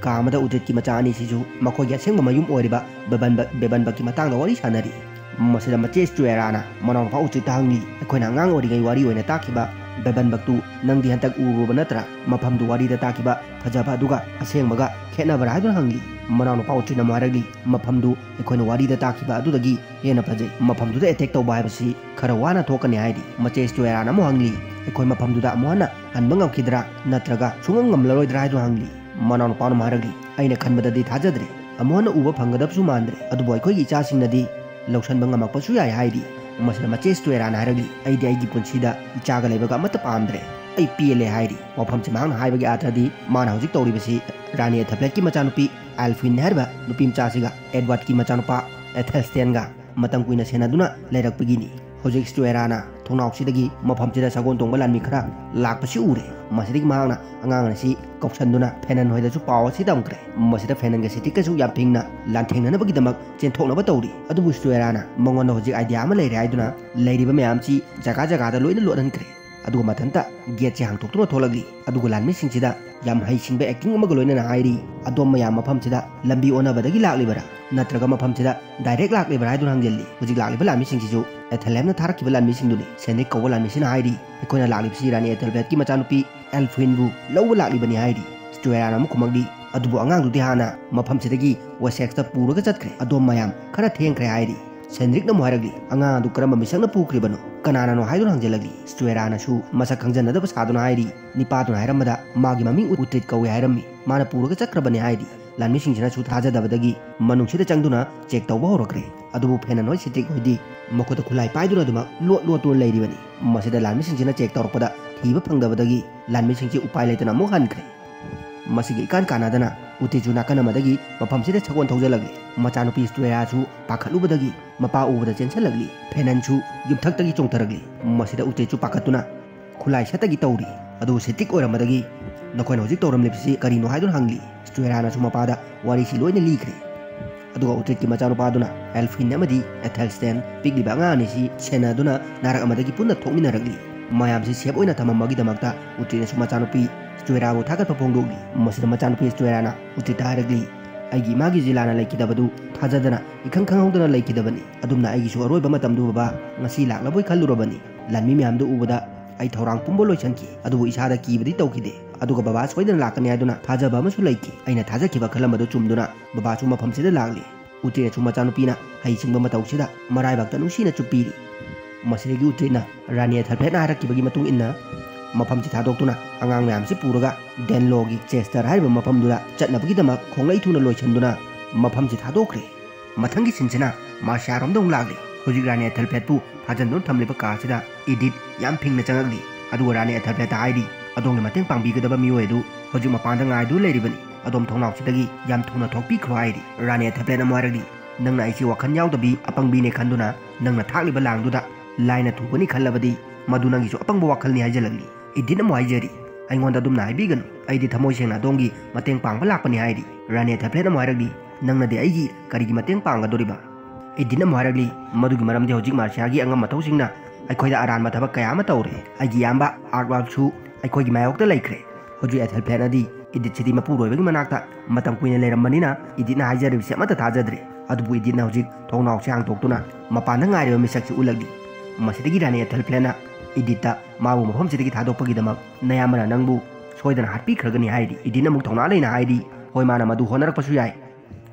ꯀꯥ ꯑꯃꯗ ꯎꯇ꯭ꯔꯤꯠꯀꯤ ꯃꯆꯥ ꯑꯅꯤꯁꯤꯁꯨ ꯃꯈꯣꯏꯒꯤ ꯑꯁꯦꯡꯕ ꯃꯌꯨꯝ ꯑꯣꯏꯔꯤꯕ ꯕꯦꯕꯟꯕ-, ꯕꯦꯕꯟꯕꯛꯀꯤ ꯃꯇꯥꯡꯗ ꯋꯥꯔꯤ ꯁꯥꯟꯅꯔꯤ꯫ ꯃꯁꯤꯗ ꯃꯆꯦ ꯁ꯭ꯇꯨꯑꯦꯔꯥꯅ ꯃꯅꯥꯎꯅꯨꯄꯥ ꯎꯆ꯭ꯔꯤꯠꯇ ꯍꯪꯂꯤ, "ꯑꯩꯈꯣꯏꯅ ꯑꯉꯥꯡ ꯑꯣꯏꯔꯤꯉꯩ ꯋꯥꯔꯤ ꯑꯣꯏꯅ ꯇꯥꯈꯤꯕ ꯕꯦꯕꯟꯕꯛꯇꯨ ꯅꯪꯗꯤ ꯍꯟꯗꯛ ꯎꯔꯨꯔꯕ ꯅꯠꯇ꯭ꯔꯥ? ꯃꯐꯝꯗꯨ ꯋꯥꯔꯤꯗ ꯇꯥꯈꯤꯕ ꯐꯖꯕ ꯑꯗꯨꯒ ꯑꯁꯦꯡꯕꯒ ꯈꯦꯠꯅꯕ꯭ꯔꯥ?" ꯍꯥꯏꯗꯨꯅ ꯍꯪꯂꯤ꯫ ꯃꯅꯥꯎꯅꯨꯄꯥ ꯎꯆ꯭ꯔꯤꯠꯅ ꯑꯃꯨꯛ ꯍꯥꯏꯔꯛꯂꯤ, "ꯃꯐꯝꯗꯨ ꯑꯩꯈꯣꯏꯅ ꯋꯥꯔꯤꯗ ꯇꯥꯈꯤꯕ ꯑꯗꯨꯗꯒꯤ ꯍꯦꯟꯅ ꯐꯖꯩ꯫ ꯃꯐꯝꯗꯨꯗ ꯑꯦꯇꯦꯛ ꯇꯧꯕ ꯍꯥꯏꯕꯁꯤ ꯈꯔ ꯋꯥꯅ ꯊꯣꯛꯀꯅꯤ" ꯍꯥꯏꯔꯤ꯫ ꯃꯆꯦ ꯁ꯭ꯇꯨꯑꯦꯔꯥꯅ ꯑꯃꯨꯛ ꯍꯪꯂꯤ, "ꯑꯩꯈꯣꯏ ꯃꯐꯝꯗꯨꯗ ꯑꯃꯨꯛ ꯍꯟꯅ ꯍꯟꯕ ꯉꯝꯈꯤꯗ꯭ꯔꯥ ꯅꯠꯇ꯭ꯔꯒ ꯁꯨꯡꯉꯝ ꯉꯝꯂꯔꯣꯏꯗ꯭ꯔꯥ?" ꯍꯥꯏꯗꯨꯅ ꯍꯪꯂꯤ꯫ ꯃꯅꯥꯎꯅꯨꯄꯥꯅ ꯑꯃꯨꯛ ꯍꯥꯏꯔꯛꯂꯤ, "ꯑꯩꯅ ꯈꯟꯕꯗꯗꯤ ꯊꯥꯖꯗ꯭ꯔꯦ꯫ ꯑꯃꯨꯛ ꯍꯟꯅ ꯎꯕ ꯐꯪꯒꯗꯕꯁꯨ ꯃꯥꯟꯗ꯭ꯔꯦ꯫ ꯑꯗꯨꯕꯨ ꯑꯩꯈꯣꯏꯒꯤ ꯏꯆꯥꯁꯤꯡꯅꯗꯤ ꯂꯧꯁꯟꯕ ꯉꯝꯃꯛꯄꯁꯨ ꯌꯥꯏ" ꯍꯥꯏꯔꯤ꯫ ꯃꯁꯤꯗ ꯃꯆꯦ ꯁ꯭ꯇꯨꯑꯦꯔꯥꯅ ꯍꯥꯏꯔꯛꯂꯤ, "ꯑꯩꯗꯤ ꯑꯩꯒꯤ ꯄꯨꯟꯁꯤꯗ ꯏꯆꯥꯒ ꯂꯩꯕꯒ ꯑꯃꯠꯇ ꯄꯥꯝꯗ꯭ꯔꯦ꯫ ꯑꯩ ꯄꯦꯜꯂꯦ ꯍꯥꯏꯔꯤ꯫ ꯋꯥꯐꯝꯁꯤ ꯃꯍꯥꯛꯅ ꯍꯥꯏꯕꯒꯤ ꯑꯥꯔꯊꯗꯤ ꯃꯥꯅ ꯍꯧꯖꯤꯛ ꯇꯧꯔꯤꯕꯁꯤ ꯔꯥꯅꯤ ꯑꯦꯊꯦꯜꯐ꯭ꯂꯦꯠꯀꯤ ꯃꯆꯥꯅꯨꯄꯤ ꯑꯦꯜꯐꯤꯟ ꯍꯥꯏꯔꯤꯕ ꯅꯨꯄꯤ ꯃꯆꯥꯁꯤꯒ ꯑꯦꯗꯋꯥꯔꯗꯀꯤ ꯃꯆꯥꯅꯨꯄꯥ ꯑꯦꯊꯦꯜꯁꯇꯦꯟꯒ ꯃꯇꯝ ꯀꯨꯏꯅ ꯁꯦꯟꯅꯗꯨꯅ ꯂꯩꯔꯛꯄꯒꯤꯅꯤ꯫ ꯍꯧꯖꯤꯛ ꯁ꯭ꯇꯨꯑꯦꯔꯥꯅ ꯊꯣꯡꯅꯥꯎꯁꯤꯗꯒꯤ ꯃꯐꯝꯁꯤꯗ ꯁꯒꯣꯜ ꯇꯣꯡꯕ ꯂꯥꯟꯃꯤ ꯈꯔ ꯂꯥꯛꯄꯁꯤ ꯎꯔꯦ꯫ ꯃꯁꯤꯗꯒꯤ ꯃꯍꯥꯛꯅ ꯑꯉꯥꯡ ꯑꯁꯤ ꯀꯧꯁꯟꯗꯨꯅ ꯐꯦꯅꯟ ꯍꯣꯏꯗꯁꯨ ꯄꯥꯎ ꯑꯁꯤ ꯇꯝꯈ꯭ꯔꯦ꯫ ꯃꯁꯤꯗ ꯐꯦꯅꯟꯒ ꯁꯤꯇꯤꯛꯀꯁꯨ ꯌꯥꯝ ꯐꯤꯡꯅ ꯂꯥꯟꯊꯦꯡꯅꯅꯕꯒꯤꯗꯃꯛ ꯆꯦꯟꯊꯣꯛꯅꯕ ꯇꯧꯔꯤ꯫ ꯑꯗꯨꯕꯨ ꯁ꯭ꯇꯨꯑꯦꯔꯥꯅ ꯃꯉꯣꯟꯗ ꯍꯧꯖꯤꯛ ꯑꯥꯏꯗꯤꯌꯥ ꯑꯃ ꯂꯩꯔꯦ ꯍꯥꯏꯗꯨꯅ ꯂꯩꯔꯤꯕ ꯃꯌꯥꯝꯁꯤ ꯖꯒꯥ ꯖꯒꯥꯗ ꯂꯣꯏꯅ ꯂꯣꯠꯍꯟꯈ꯭ꯔꯦ꯫ ꯑꯗꯨꯒ ꯃꯊꯟꯇ ꯒꯦꯠꯁꯦ ꯍꯥꯡꯇꯣꯛꯇꯨꯅ ꯊꯣꯛꯂꯛꯂꯤ꯫ ꯑꯗꯨꯒ ꯂꯥꯟꯃꯤꯁꯤꯡꯁꯤꯗ ꯌꯥꯝ ꯍꯩꯁꯤꯡꯕ ꯑꯦꯛꯇꯤꯡ ꯑꯃꯒ ꯂꯣꯏꯅꯅ ꯍꯥꯏꯔꯤ, "ꯑꯗꯣꯝ ꯃꯌꯥꯝ ꯃꯐꯝꯁꯤꯗ ꯂꯝꯕꯤ ꯑꯣꯟꯅꯕꯗꯒꯤ ꯂꯥꯛꯂꯤꯕꯔꯥ, ꯅꯠꯇ꯭ꯔꯒ ꯃꯐꯝꯁꯤꯗ ꯗꯥꯏꯔꯦꯛ ꯂꯥꯛꯂꯤꯕꯔꯥ?" ꯍꯥꯏꯗꯨꯅ ꯍꯪꯖꯤꯜꯂꯤ꯫ ꯍꯧꯖꯤꯛ ꯂꯥꯛꯂꯤꯕ ꯂꯥꯟꯃꯤꯁꯤꯡꯁꯤꯁꯨ ꯑꯦꯊꯦꯜꯍꯦꯝꯅ ꯊꯥꯔꯛꯈꯤꯕ ꯂꯥꯟꯃꯤꯁꯤꯡꯗꯨꯅꯤ꯫ ꯁꯦꯟꯗ꯭ꯔꯤꯛ ꯀꯧꯕ ꯂꯥꯟꯃꯤꯁꯤꯅ ꯍꯥꯏꯔꯤ, "ꯑꯩꯈꯣꯏꯅ ꯂꯥꯛꯂꯤꯕꯁꯤ ꯔꯥꯅꯤ ꯑꯦꯊꯦꯜꯕ꯭ꯂꯦꯠꯀꯤ ꯃꯆꯥꯅꯨꯄꯤ ꯑꯦꯜꯐ꯭ꯋꯤꯟꯕꯨ ꯂꯧꯕ ꯂꯥꯛꯂꯤꯕꯅꯤ" ꯍꯥꯏꯔꯤ꯫ ꯁ꯭ꯇꯨꯑꯦꯔꯥꯅ ꯑꯃꯨꯛ ꯈꯨꯝꯃꯛꯂꯤ, "ꯑꯗꯨꯕꯨ ꯑꯉꯥꯡꯗꯨꯗꯤ ꯍꯥꯟꯅ ꯃꯐꯝꯁꯤꯗꯒꯤ ꯋꯦꯁꯦꯛꯁꯇ ꯄꯨꯔꯒ ꯆꯠꯈ꯭ꯔꯦ꯫ ꯑꯗꯣꯝ ꯃꯌꯥꯝ ꯈꯔ ꯊꯦꯡꯈ꯭ꯔꯦ" ꯍꯥꯏꯔꯤ꯫ ꯁꯦꯟꯗ꯭ꯔꯤꯛꯅ ꯑꯃꯨꯛ ꯍꯥꯏꯔꯛꯂꯤ, "ꯑꯉꯥꯡ ꯑꯗꯨ ꯀꯔꯝꯕ ꯃꯤꯁꯛꯅ ꯄꯨꯈ꯭ꯔꯤꯕꯅꯣ? ꯀꯅꯥꯅꯅꯣ?" ꯍꯥꯏꯗꯨꯅ ꯍꯪꯖꯤꯜꯂꯛꯂꯤ꯫ ꯁ꯭ꯇꯨꯑꯦꯔꯥꯅꯁꯨ ꯃꯁꯛ ꯈꯪꯖꯟꯅꯗꯕ ꯁꯥꯗꯨꯅ ꯍꯥꯏꯔꯤ, "ꯅꯤꯄꯥꯗꯨꯅ ꯍꯥꯏꯔꯝꯕꯗ ꯃꯥꯒꯤ ꯃꯃꯤꯡ ꯎꯇ꯭ꯔꯤꯠ ꯀꯧꯏ ꯍꯥꯏꯔꯝꯃꯤ꯫ ꯃꯥꯅ ꯄꯨꯔꯒ ꯆꯠꯈ꯭ꯔꯕꯅꯤ" ꯍꯥꯏꯔꯤ꯫ ꯂꯥꯟꯃꯤꯁꯤꯡꯁꯤꯅꯁꯨ ꯊꯥꯖꯗꯕꯗꯒꯤ ꯃꯅꯨꯡꯁꯤꯗ ꯆꯪꯗꯨꯅ ꯆꯦꯛ ꯇꯧꯕ ꯍꯧꯔꯛꯈ꯭ꯔꯦ꯫ ꯑꯗꯨꯕꯨ ꯐꯦꯅꯟ ꯍꯣꯏ ꯁꯤꯇ꯭ꯔꯤꯛ ꯍꯣꯏꯗꯤ ꯃꯈꯨꯠꯇ ꯈꯨꯠꯂꯥꯏ ꯄꯥꯏꯗꯨꯅ ꯑꯗꯨꯃꯛ ꯂꯣꯠ ꯂꯣꯠꯇꯨꯅ ꯂꯩꯔꯤꯕꯅꯤ꯫ ꯃꯁꯤꯗ ꯂꯥꯟꯃꯤꯁꯤꯡꯁꯤꯅ ꯆꯦꯛ ꯇꯧꯔꯛꯄꯗ ꯊꯤꯕ ꯐꯪꯗꯕꯗꯒꯤ ꯂꯥꯟꯃꯤꯁꯤꯡꯁꯤ ꯎꯄꯥꯏ ꯂꯩꯇꯅ ꯑꯃꯨꯛ ꯍꯟꯈ꯭ꯔꯦ꯫ ꯃꯁꯤꯒ ꯏꯀꯥꯟ ꯀꯥꯟꯅꯗꯅ ꯎꯇ꯭ꯔꯤꯠꯁꯨ ꯅꯥꯀꯟ ꯑꯃꯗꯒꯤ ꯃꯐꯝꯁꯤꯗ ꯁꯒꯣꯜ ꯊꯧꯖꯤꯜꯂꯛꯂꯤ꯫ ꯃꯆꯥꯅꯨꯄꯤ ꯁ꯭ꯇꯨꯑꯦꯔꯥꯁꯨ ꯄꯥꯈꯠꯂꯨꯕꯗꯒꯤ ꯃꯄꯥ ꯎꯕꯗ ꯆꯦꯟꯁꯤꯜꯂꯛꯂꯤ꯫ ꯐꯦꯅꯟꯁꯨ ꯌꯨꯝꯊꯛꯇꯒꯤ ꯆꯣꯡꯊꯔꯛꯂꯤ꯫ ꯃꯁꯤꯗ ꯎꯇ꯭ꯔꯤꯠꯁꯨ ꯄꯥꯈꯠꯇꯨꯅ ꯈꯨꯠꯂꯥꯏ ꯁꯠꯇꯒꯤ ꯇꯧꯔꯤ꯫ ꯑꯗꯨꯕꯨ ꯁꯤꯇ꯭ꯔꯤꯛ ꯑꯣꯏꯔꯝꯕꯗꯒꯤ, "ꯅꯈꯣꯏꯅ ꯍꯧꯖꯤꯛ ꯇꯧꯔꯝꯂꯤꯕꯁꯤ ꯀꯔꯤꯅꯣ?" ꯍꯥꯏꯗꯨꯅ ꯍꯪꯂꯤ꯫ ꯁ꯭ꯇꯨꯑꯦꯔꯥꯅꯁꯨ ꯃꯄꯥꯗ ꯋꯥꯔꯤꯁꯤ ꯂꯣꯏꯅ ꯂꯤꯈ꯭ꯔꯦ꯫ ꯑꯗꯨꯒ ꯎꯇ꯭ꯔꯤꯠꯀꯤ ꯃꯆꯥꯅꯨꯄꯥꯗꯨꯅ ꯑꯦꯜꯐꯤꯟ ꯑꯃꯗꯤ ꯑꯦꯊꯦꯜꯁꯇꯦꯟ ꯄꯤꯛꯂꯤꯕ ꯑꯉꯥꯡ ꯑꯅꯤꯁꯤ ꯁꯦꯟꯅꯗꯨꯅ ꯅꯥꯔꯛ ꯑꯃꯗꯒꯤ ꯄꯨꯟꯅ ꯊꯣꯛꯃꯤꯟꯅꯔꯛꯂꯤ꯫ ꯃꯌꯥꯝꯁꯤ ꯁꯦꯞ ꯑꯣꯏꯅ ꯊꯝꯃꯝꯕꯒꯤꯗꯃꯛꯇ ꯎꯇ꯭ꯔꯤꯠꯅꯁꯨ ꯃꯆꯥꯅꯨꯄꯤ ꯁ꯭ꯇꯨꯑꯦꯔꯥꯕꯨ ꯊꯥꯒꯠꯄ ꯐꯣꯡꯗꯣꯛꯂꯤ꯫ ꯃꯁꯤꯗ ꯃꯆꯥꯅꯨꯄꯤ ꯁ꯭ꯇꯨꯑꯦꯔꯥꯅ ꯎꯇ꯭ꯔꯤꯠꯇ ꯍꯥꯏꯔꯛꯂꯤ, "ꯑꯩꯒꯤ ꯏꯃꯥꯒꯤ ꯖꯤꯂꯥꯅ ꯂꯩꯈꯤꯗꯕꯗꯨ ꯊꯥꯖꯗꯅ ꯏꯈꯪ ꯈꯪꯍꯧꯗꯅ ꯂꯩꯈꯤꯗꯕꯅꯤ꯫ ꯑꯗꯨꯝꯅ ꯑꯩꯒꯤꯁꯨ ꯑꯔꯣꯏꯕ ꯃꯇꯝꯗꯨ ꯕꯕꯥ ꯉꯁꯤ ꯂꯥꯛꯂꯕꯣꯏ ꯈꯜꯂꯨꯔꯕꯅꯤ꯫ ꯂꯥꯟꯃꯤ ꯃꯌꯥꯝꯗꯨ ꯎꯕꯗ ꯑꯩ ꯊꯧꯔꯥꯡ ꯄꯨꯝꯕ ꯂꯣꯏꯁꯤꯟꯈꯤ, ꯑꯗꯨꯕꯨ ꯏꯁꯥꯗ ꯀꯤꯕꯗꯤ ꯇꯧꯈꯤꯗꯦ꯫ ꯑꯗꯨꯒ ꯕꯕꯥ ꯁꯣꯏꯗꯅ ꯂꯥꯛꯀꯅꯤ ꯍꯥꯏꯗꯨꯅ ꯊꯥꯖꯕ ꯑꯃꯁꯨ ꯂꯩꯈꯤ꯫ ꯑꯩꯅ ꯊꯥꯖꯈꯤꯕ ꯈꯜꯂꯝꯕꯗꯨ ꯆꯨꯝꯗꯨꯅ ꯕꯕꯥꯁꯨ ꯃꯐꯝꯁꯤꯗ ꯂꯥꯛꯂꯤ"꯫ ꯎꯇ꯭ꯔꯤꯠꯅꯁꯨ ꯃꯆꯥꯅꯨꯄꯤꯅ ꯍꯩꯁꯤꯡꯕ ꯃꯇꯧꯁꯤꯗ ꯃꯔꯥꯏꯕꯛꯇ ꯅꯨꯡꯁꯤꯅ ꯆꯨꯞꯄꯤꯔꯤ꯫ ꯃꯁꯤꯗꯒꯤ ꯎꯇ꯭ꯔꯤꯠꯅ ꯔꯥꯅꯤ ꯑꯦꯊꯦꯜꯐ꯭ꯂꯦꯠꯅ ꯍꯥꯏꯔꯛꯈꯤꯕꯒꯤ ꯃꯇꯨꯡ ꯏꯟꯅ ꯃꯐꯝꯁꯤ ꯊꯥꯗꯣꯛꯇꯨꯅ ꯑꯉꯥꯡ ꯃꯌꯥꯝꯁꯤ ꯄꯨꯔꯒ ꯗꯦꯟꯂꯣꯒꯤ ꯆꯦꯁꯇꯔ ꯍꯥꯏꯔꯤꯕ ꯃꯐꯝꯗꯨꯗ ꯆꯠꯅꯕꯒꯤꯗꯃꯛ ꯈꯣꯡꯂꯩ ꯊꯨꯅ ꯂꯣꯏꯁꯤꯟꯗꯨꯅ ꯃꯐꯝꯁꯤ ꯊꯥꯗꯣꯛꯈ꯭ꯔꯦ꯫ ꯃꯊꯪꯒꯤ ꯁꯤꯟꯁꯤꯅ ꯃꯥꯔꯁꯤꯌꯥꯔꯣꯝꯗ ꯑꯃꯨꯛ ꯂꯥꯛꯂꯤ꯫ ꯍꯧꯖꯤꯛ ꯔꯥꯅꯤ ꯑꯦꯊꯦꯜꯐ꯭ꯂꯦꯠꯄꯨ ꯐꯥꯖꯤꯟꯗꯨꯅ ꯊꯝꯂꯤꯕ ꯀꯥꯁꯤꯗ ꯏꯗꯤꯠ ꯌꯥꯝ ꯐꯤꯡꯅ ꯆꯪꯉꯛꯂꯤ꯫ ꯑꯗꯨꯒ ꯔꯥꯅꯤ ꯑꯦꯊꯦꯜꯐ꯭ꯂꯦꯠꯇ ꯍꯥꯏꯔꯤ, "ꯑꯗꯣꯝꯒꯤ ꯃꯇꯦꯡ ꯄꯥꯡꯕꯤꯒꯗꯕ ꯃꯤꯑꯣꯏ ꯑꯗꯨ ꯍꯧꯖꯤꯛ ꯃꯄꯥꯟꯗ ꯉꯥꯏꯗꯨꯅ ꯂꯩꯔꯤꯕꯅꯤ꯫ ꯑꯗꯣꯝ ꯊꯣꯡꯅꯥꯎꯁꯤꯗꯒꯤ ꯌꯥꯝ ꯊꯨꯅ ꯊꯣꯛꯄꯤꯈ꯭ꯔꯣ" ꯍꯥꯏꯔꯤ꯫ ꯔꯥꯅꯤ ꯑꯦꯊꯦꯜꯐ꯭ꯂꯦꯠꯅ ꯑꯃꯨꯛ ꯍꯥꯏꯔꯛꯂꯤ, "ꯅꯪꯅ ꯑꯩꯁꯤ ꯋꯥꯈꯜ ꯌꯥꯎꯗꯕꯤ ꯑꯄꯪꯕꯤꯅꯦ ꯈꯟꯗꯨꯅ ꯅꯪꯅ ꯊꯥꯛꯂꯤꯕ ꯂꯥꯡꯗꯨꯗ ꯂꯥꯏꯅ ꯊꯨꯒꯅꯤ ꯈꯜꯂꯕꯗꯤ ꯃꯗꯨ ꯅꯪꯒꯤꯁꯨ ꯑꯄꯪꯕ ꯋꯥꯈꯜꯅꯤ" ꯍꯥꯏꯖꯜꯂꯛꯂꯤ꯫ ꯏꯗꯤꯠꯅ ꯑꯃꯨꯛ ꯍꯥꯏꯖꯔꯤ, "ꯑꯩꯉꯣꯟꯗ ꯑꯗꯨꯝꯅ ꯍꯥꯏꯕꯤꯒꯅꯨ, ꯑꯩꯗꯤ ꯊꯃꯣꯏ ꯁꯦꯡꯅ ꯑꯗꯣꯝꯒꯤ ꯃꯇꯦꯡ ꯄꯥꯡꯕ ꯂꯥꯛꯄꯅꯤ" ꯍꯥꯏꯔꯤ꯫ ꯔꯥꯅꯤ ꯑꯦꯊꯦꯜꯐ꯭ꯂꯦꯠꯅ ꯑꯃꯨꯛ ꯍꯥꯏꯔꯛꯂꯤ, "ꯅꯪꯅꯗꯤ ꯑꯩꯒꯤ ꯀꯔꯤꯒꯤ ꯃꯇꯦꯡ ꯄꯥꯡꯒꯗꯣꯔꯤꯕ?" ꯏꯗꯤꯠꯅ ꯑꯃꯨꯛ ꯍꯥꯏꯔꯛꯂꯤ, "ꯃꯗꯨꯒꯤ ꯃꯔꯝꯗꯤ ꯍꯧꯖꯤꯛ ꯃꯥꯔꯁꯤꯌꯥꯒꯤ ꯑꯉꯝ ꯑꯊꯧꯁꯤꯡꯅ ꯑꯩꯈꯣꯏꯗ ꯑꯔꯥꯟꯕ ꯊꯕꯛ ꯀꯌꯥ ꯑꯃ ꯇꯧꯔꯦ꯫ ꯑꯩꯒꯤ ꯏꯌꯥꯝꯕ ꯑꯥꯔꯠꯋꯥꯜꯁꯨ ꯑꯩꯈꯣꯏꯒꯤ ꯃꯥꯌꯣꯛꯇ ꯂꯩꯈ꯭ꯔꯦ"꯫ ꯍꯧꯖꯤꯛ ꯑꯦꯊꯦꯜꯐ꯭ꯂꯦꯠꯅꯗꯤ ꯏꯗꯤꯠꯁꯤꯗꯤ ꯃꯄꯨꯔꯣꯏꯕꯒꯤ ꯃꯅꯥꯛꯇ ꯃꯇꯝ ꯀꯨꯏꯅ ꯂꯩꯔꯝꯕꯅꯤꯅ ꯏꯗꯤꯠꯅ ꯍꯥꯏꯖꯔꯤꯕꯁꯤ ꯑꯃꯠꯇ ꯊꯥꯖꯗ꯭ꯔꯦ꯫ ꯑꯗꯨꯕꯨ ꯏꯗꯤꯠꯅ ꯍꯧꯖꯤꯛ ꯊꯣꯡꯅꯥꯎꯁꯦ ꯍꯥꯡꯗꯣꯛꯇꯨꯅ ꯃꯄꯥꯟꯗ ꯉꯥꯏꯔꯤꯕ ꯃꯤꯁꯛꯁꯤ ꯎꯠꯂꯛꯂꯤ꯫ ꯃꯁꯤꯗꯒꯤ ꯔꯥꯅꯤ ꯑꯦꯊꯦꯜꯐ꯭ꯂꯦꯠꯅ ꯏꯗꯤꯠꯇ ꯃꯥꯕꯨ ꯃꯐꯝꯁꯤꯗꯒꯤ ꯊꯥꯗꯣꯛꯄꯒꯤꯗꯃꯛ ꯅꯌꯥꯝꯕꯅ ꯅꯪꯕꯨ ꯁꯣꯏꯗꯅ ꯍꯥꯠꯄꯤꯈ꯭ꯔꯒꯅꯤ ꯍꯥꯏꯔꯤ꯫ ꯏꯗꯤꯠꯅ ꯑꯃꯨꯛ ꯊꯧꯅꯥ ꯂꯩꯅ ꯍꯥꯏꯔꯤ, "ꯍꯣꯏ, ꯃꯥꯅ ꯃꯗꯨ ꯍꯣꯠꯅꯔꯛꯄꯁꯨ ꯌꯥꯏ,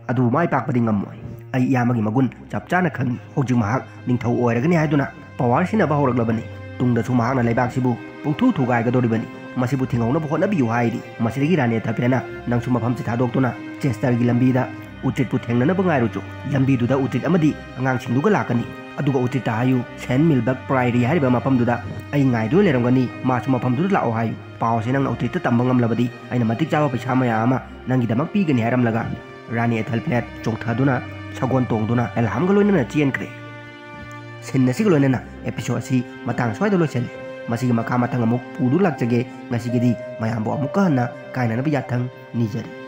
ꯑꯗꯨꯕꯨ ꯃꯥꯏ ꯄꯥꯛꯄꯗꯤ ꯉꯝꯃꯣꯏ꯫ ꯑꯩ ꯏꯌꯥꯝꯕꯒꯤ ꯃꯒꯨꯟ ꯆꯞ ꯆꯥꯅ ꯈꯪꯏ꯫ ꯍꯧꯖꯤꯛ ꯃꯍꯥꯛ ꯅꯤꯡꯊꯧ ꯑꯣꯏꯔꯒꯅꯤ ꯍꯥꯏꯗꯨꯅ ꯄꯋꯥꯔ ꯁꯤꯖꯤꯟꯅꯕ ꯍꯧꯔꯛꯂꯕꯅꯤ꯫ ꯇꯨꯡꯗꯁꯨ ꯃꯍꯥꯛꯅ ꯂꯩꯕꯥꯛꯁꯤꯕꯨ ꯄꯨꯡꯊꯨ ꯊꯨꯒꯥꯏꯒꯗꯧꯔꯤꯕꯅꯤ꯫ ꯃꯁꯤꯕꯨ ꯊꯤꯡꯍꯧꯅꯕ ꯍꯣꯠꯅꯕꯤꯌꯨ" ꯍꯥꯏꯔꯤ꯫ ꯃꯁꯤꯗꯒꯤ ꯔꯥꯅꯤ ꯑꯦꯊꯦꯜꯐ꯭ꯂꯦꯠꯅ, "ꯅꯪꯁꯨ ꯃꯐꯝꯁꯤ ꯊꯥꯗꯣꯛꯇꯨꯅ ꯆꯦꯁꯇꯔꯒꯤ ꯂꯝꯕꯤꯗ ꯎꯇ꯭ꯔꯤꯠꯄꯨ ꯊꯦꯡꯅꯅꯕ ꯉꯥꯏꯔꯨꯆꯣ꯫ ꯂꯝꯕꯤꯗꯨꯗ ꯎꯇ꯭ꯔꯤꯠ ꯑꯃꯗꯤ ꯑꯉꯥꯡꯁꯤꯡꯗꯨꯒ ꯂꯥꯛꯀꯅꯤ꯫ ꯑꯗꯨꯒ ꯎꯇ꯭ꯔꯤꯠꯇ ꯍꯥꯏꯌꯨ, ꯁꯦꯟꯠ ꯃꯤꯜꯕꯛ ꯄ꯭ꯔꯥꯏꯔꯤ ꯍꯥꯏꯔꯤꯕ ꯃꯐꯝꯗꯨꯗ ꯑꯩ ꯉꯥꯏꯗꯨꯅ ꯂꯩꯔꯝꯒꯅꯤ꯫ ꯃꯥꯁꯨ ꯃꯐꯝꯗꯨꯗ ꯂꯥꯛꯑꯣ ꯍꯥꯏꯌꯨ꯫ ꯄꯥꯎꯁꯦ ꯅꯪꯅ ꯎꯇ꯭ꯔꯤꯠꯇ ꯇꯝꯕ ꯉꯝꯂꯕꯗꯤ ꯑꯩꯅ ꯃꯇꯤꯛ ꯆꯥꯕ ꯄꯩꯁꯥ ꯃꯌꯥꯝ ꯑꯃ ꯅꯪꯒꯤꯗꯃꯛ ꯄꯤꯒꯅꯤ" ꯍꯥꯏꯔꯝꯂꯒ ꯔꯥꯅꯤ ꯑꯦꯊꯦꯜꯐ꯭ꯂꯦꯠ ꯆꯣꯡꯊꯗꯨꯅ ꯁꯒꯣꯜ ꯇꯣꯡꯗꯨꯅ ꯑꯦꯜꯍꯥꯝꯒ ꯂꯣꯏꯅꯅ ꯆꯦꯟꯈ꯭ꯔꯦ꯫ ꯁꯤꯟ ꯑꯁꯤꯒ ꯂꯣꯏꯅꯅ ꯑꯦꯄꯤꯁꯣꯗ ꯑꯁꯤ ꯃꯇꯥꯡ ꯁ꯭ꯋꯥꯏꯗ ꯂꯣꯏꯁꯤꯜꯂꯤ꯫ ꯃꯁꯤꯒꯤ ꯃꯈꯥ ꯃꯊꯪ ꯑꯃꯨꯛ ꯄꯨꯗꯨꯅ ꯂꯥꯛꯆꯒꯦ꯫ ꯉꯁꯤꯒꯤꯗꯤ ꯃꯌꯥꯝꯕꯨ ꯑꯃꯨꯛꯀ ꯍꯟꯅ ꯀꯥꯏꯅꯅꯕ ꯌꯥꯊꯪ ꯅꯤꯖꯔꯤ꯫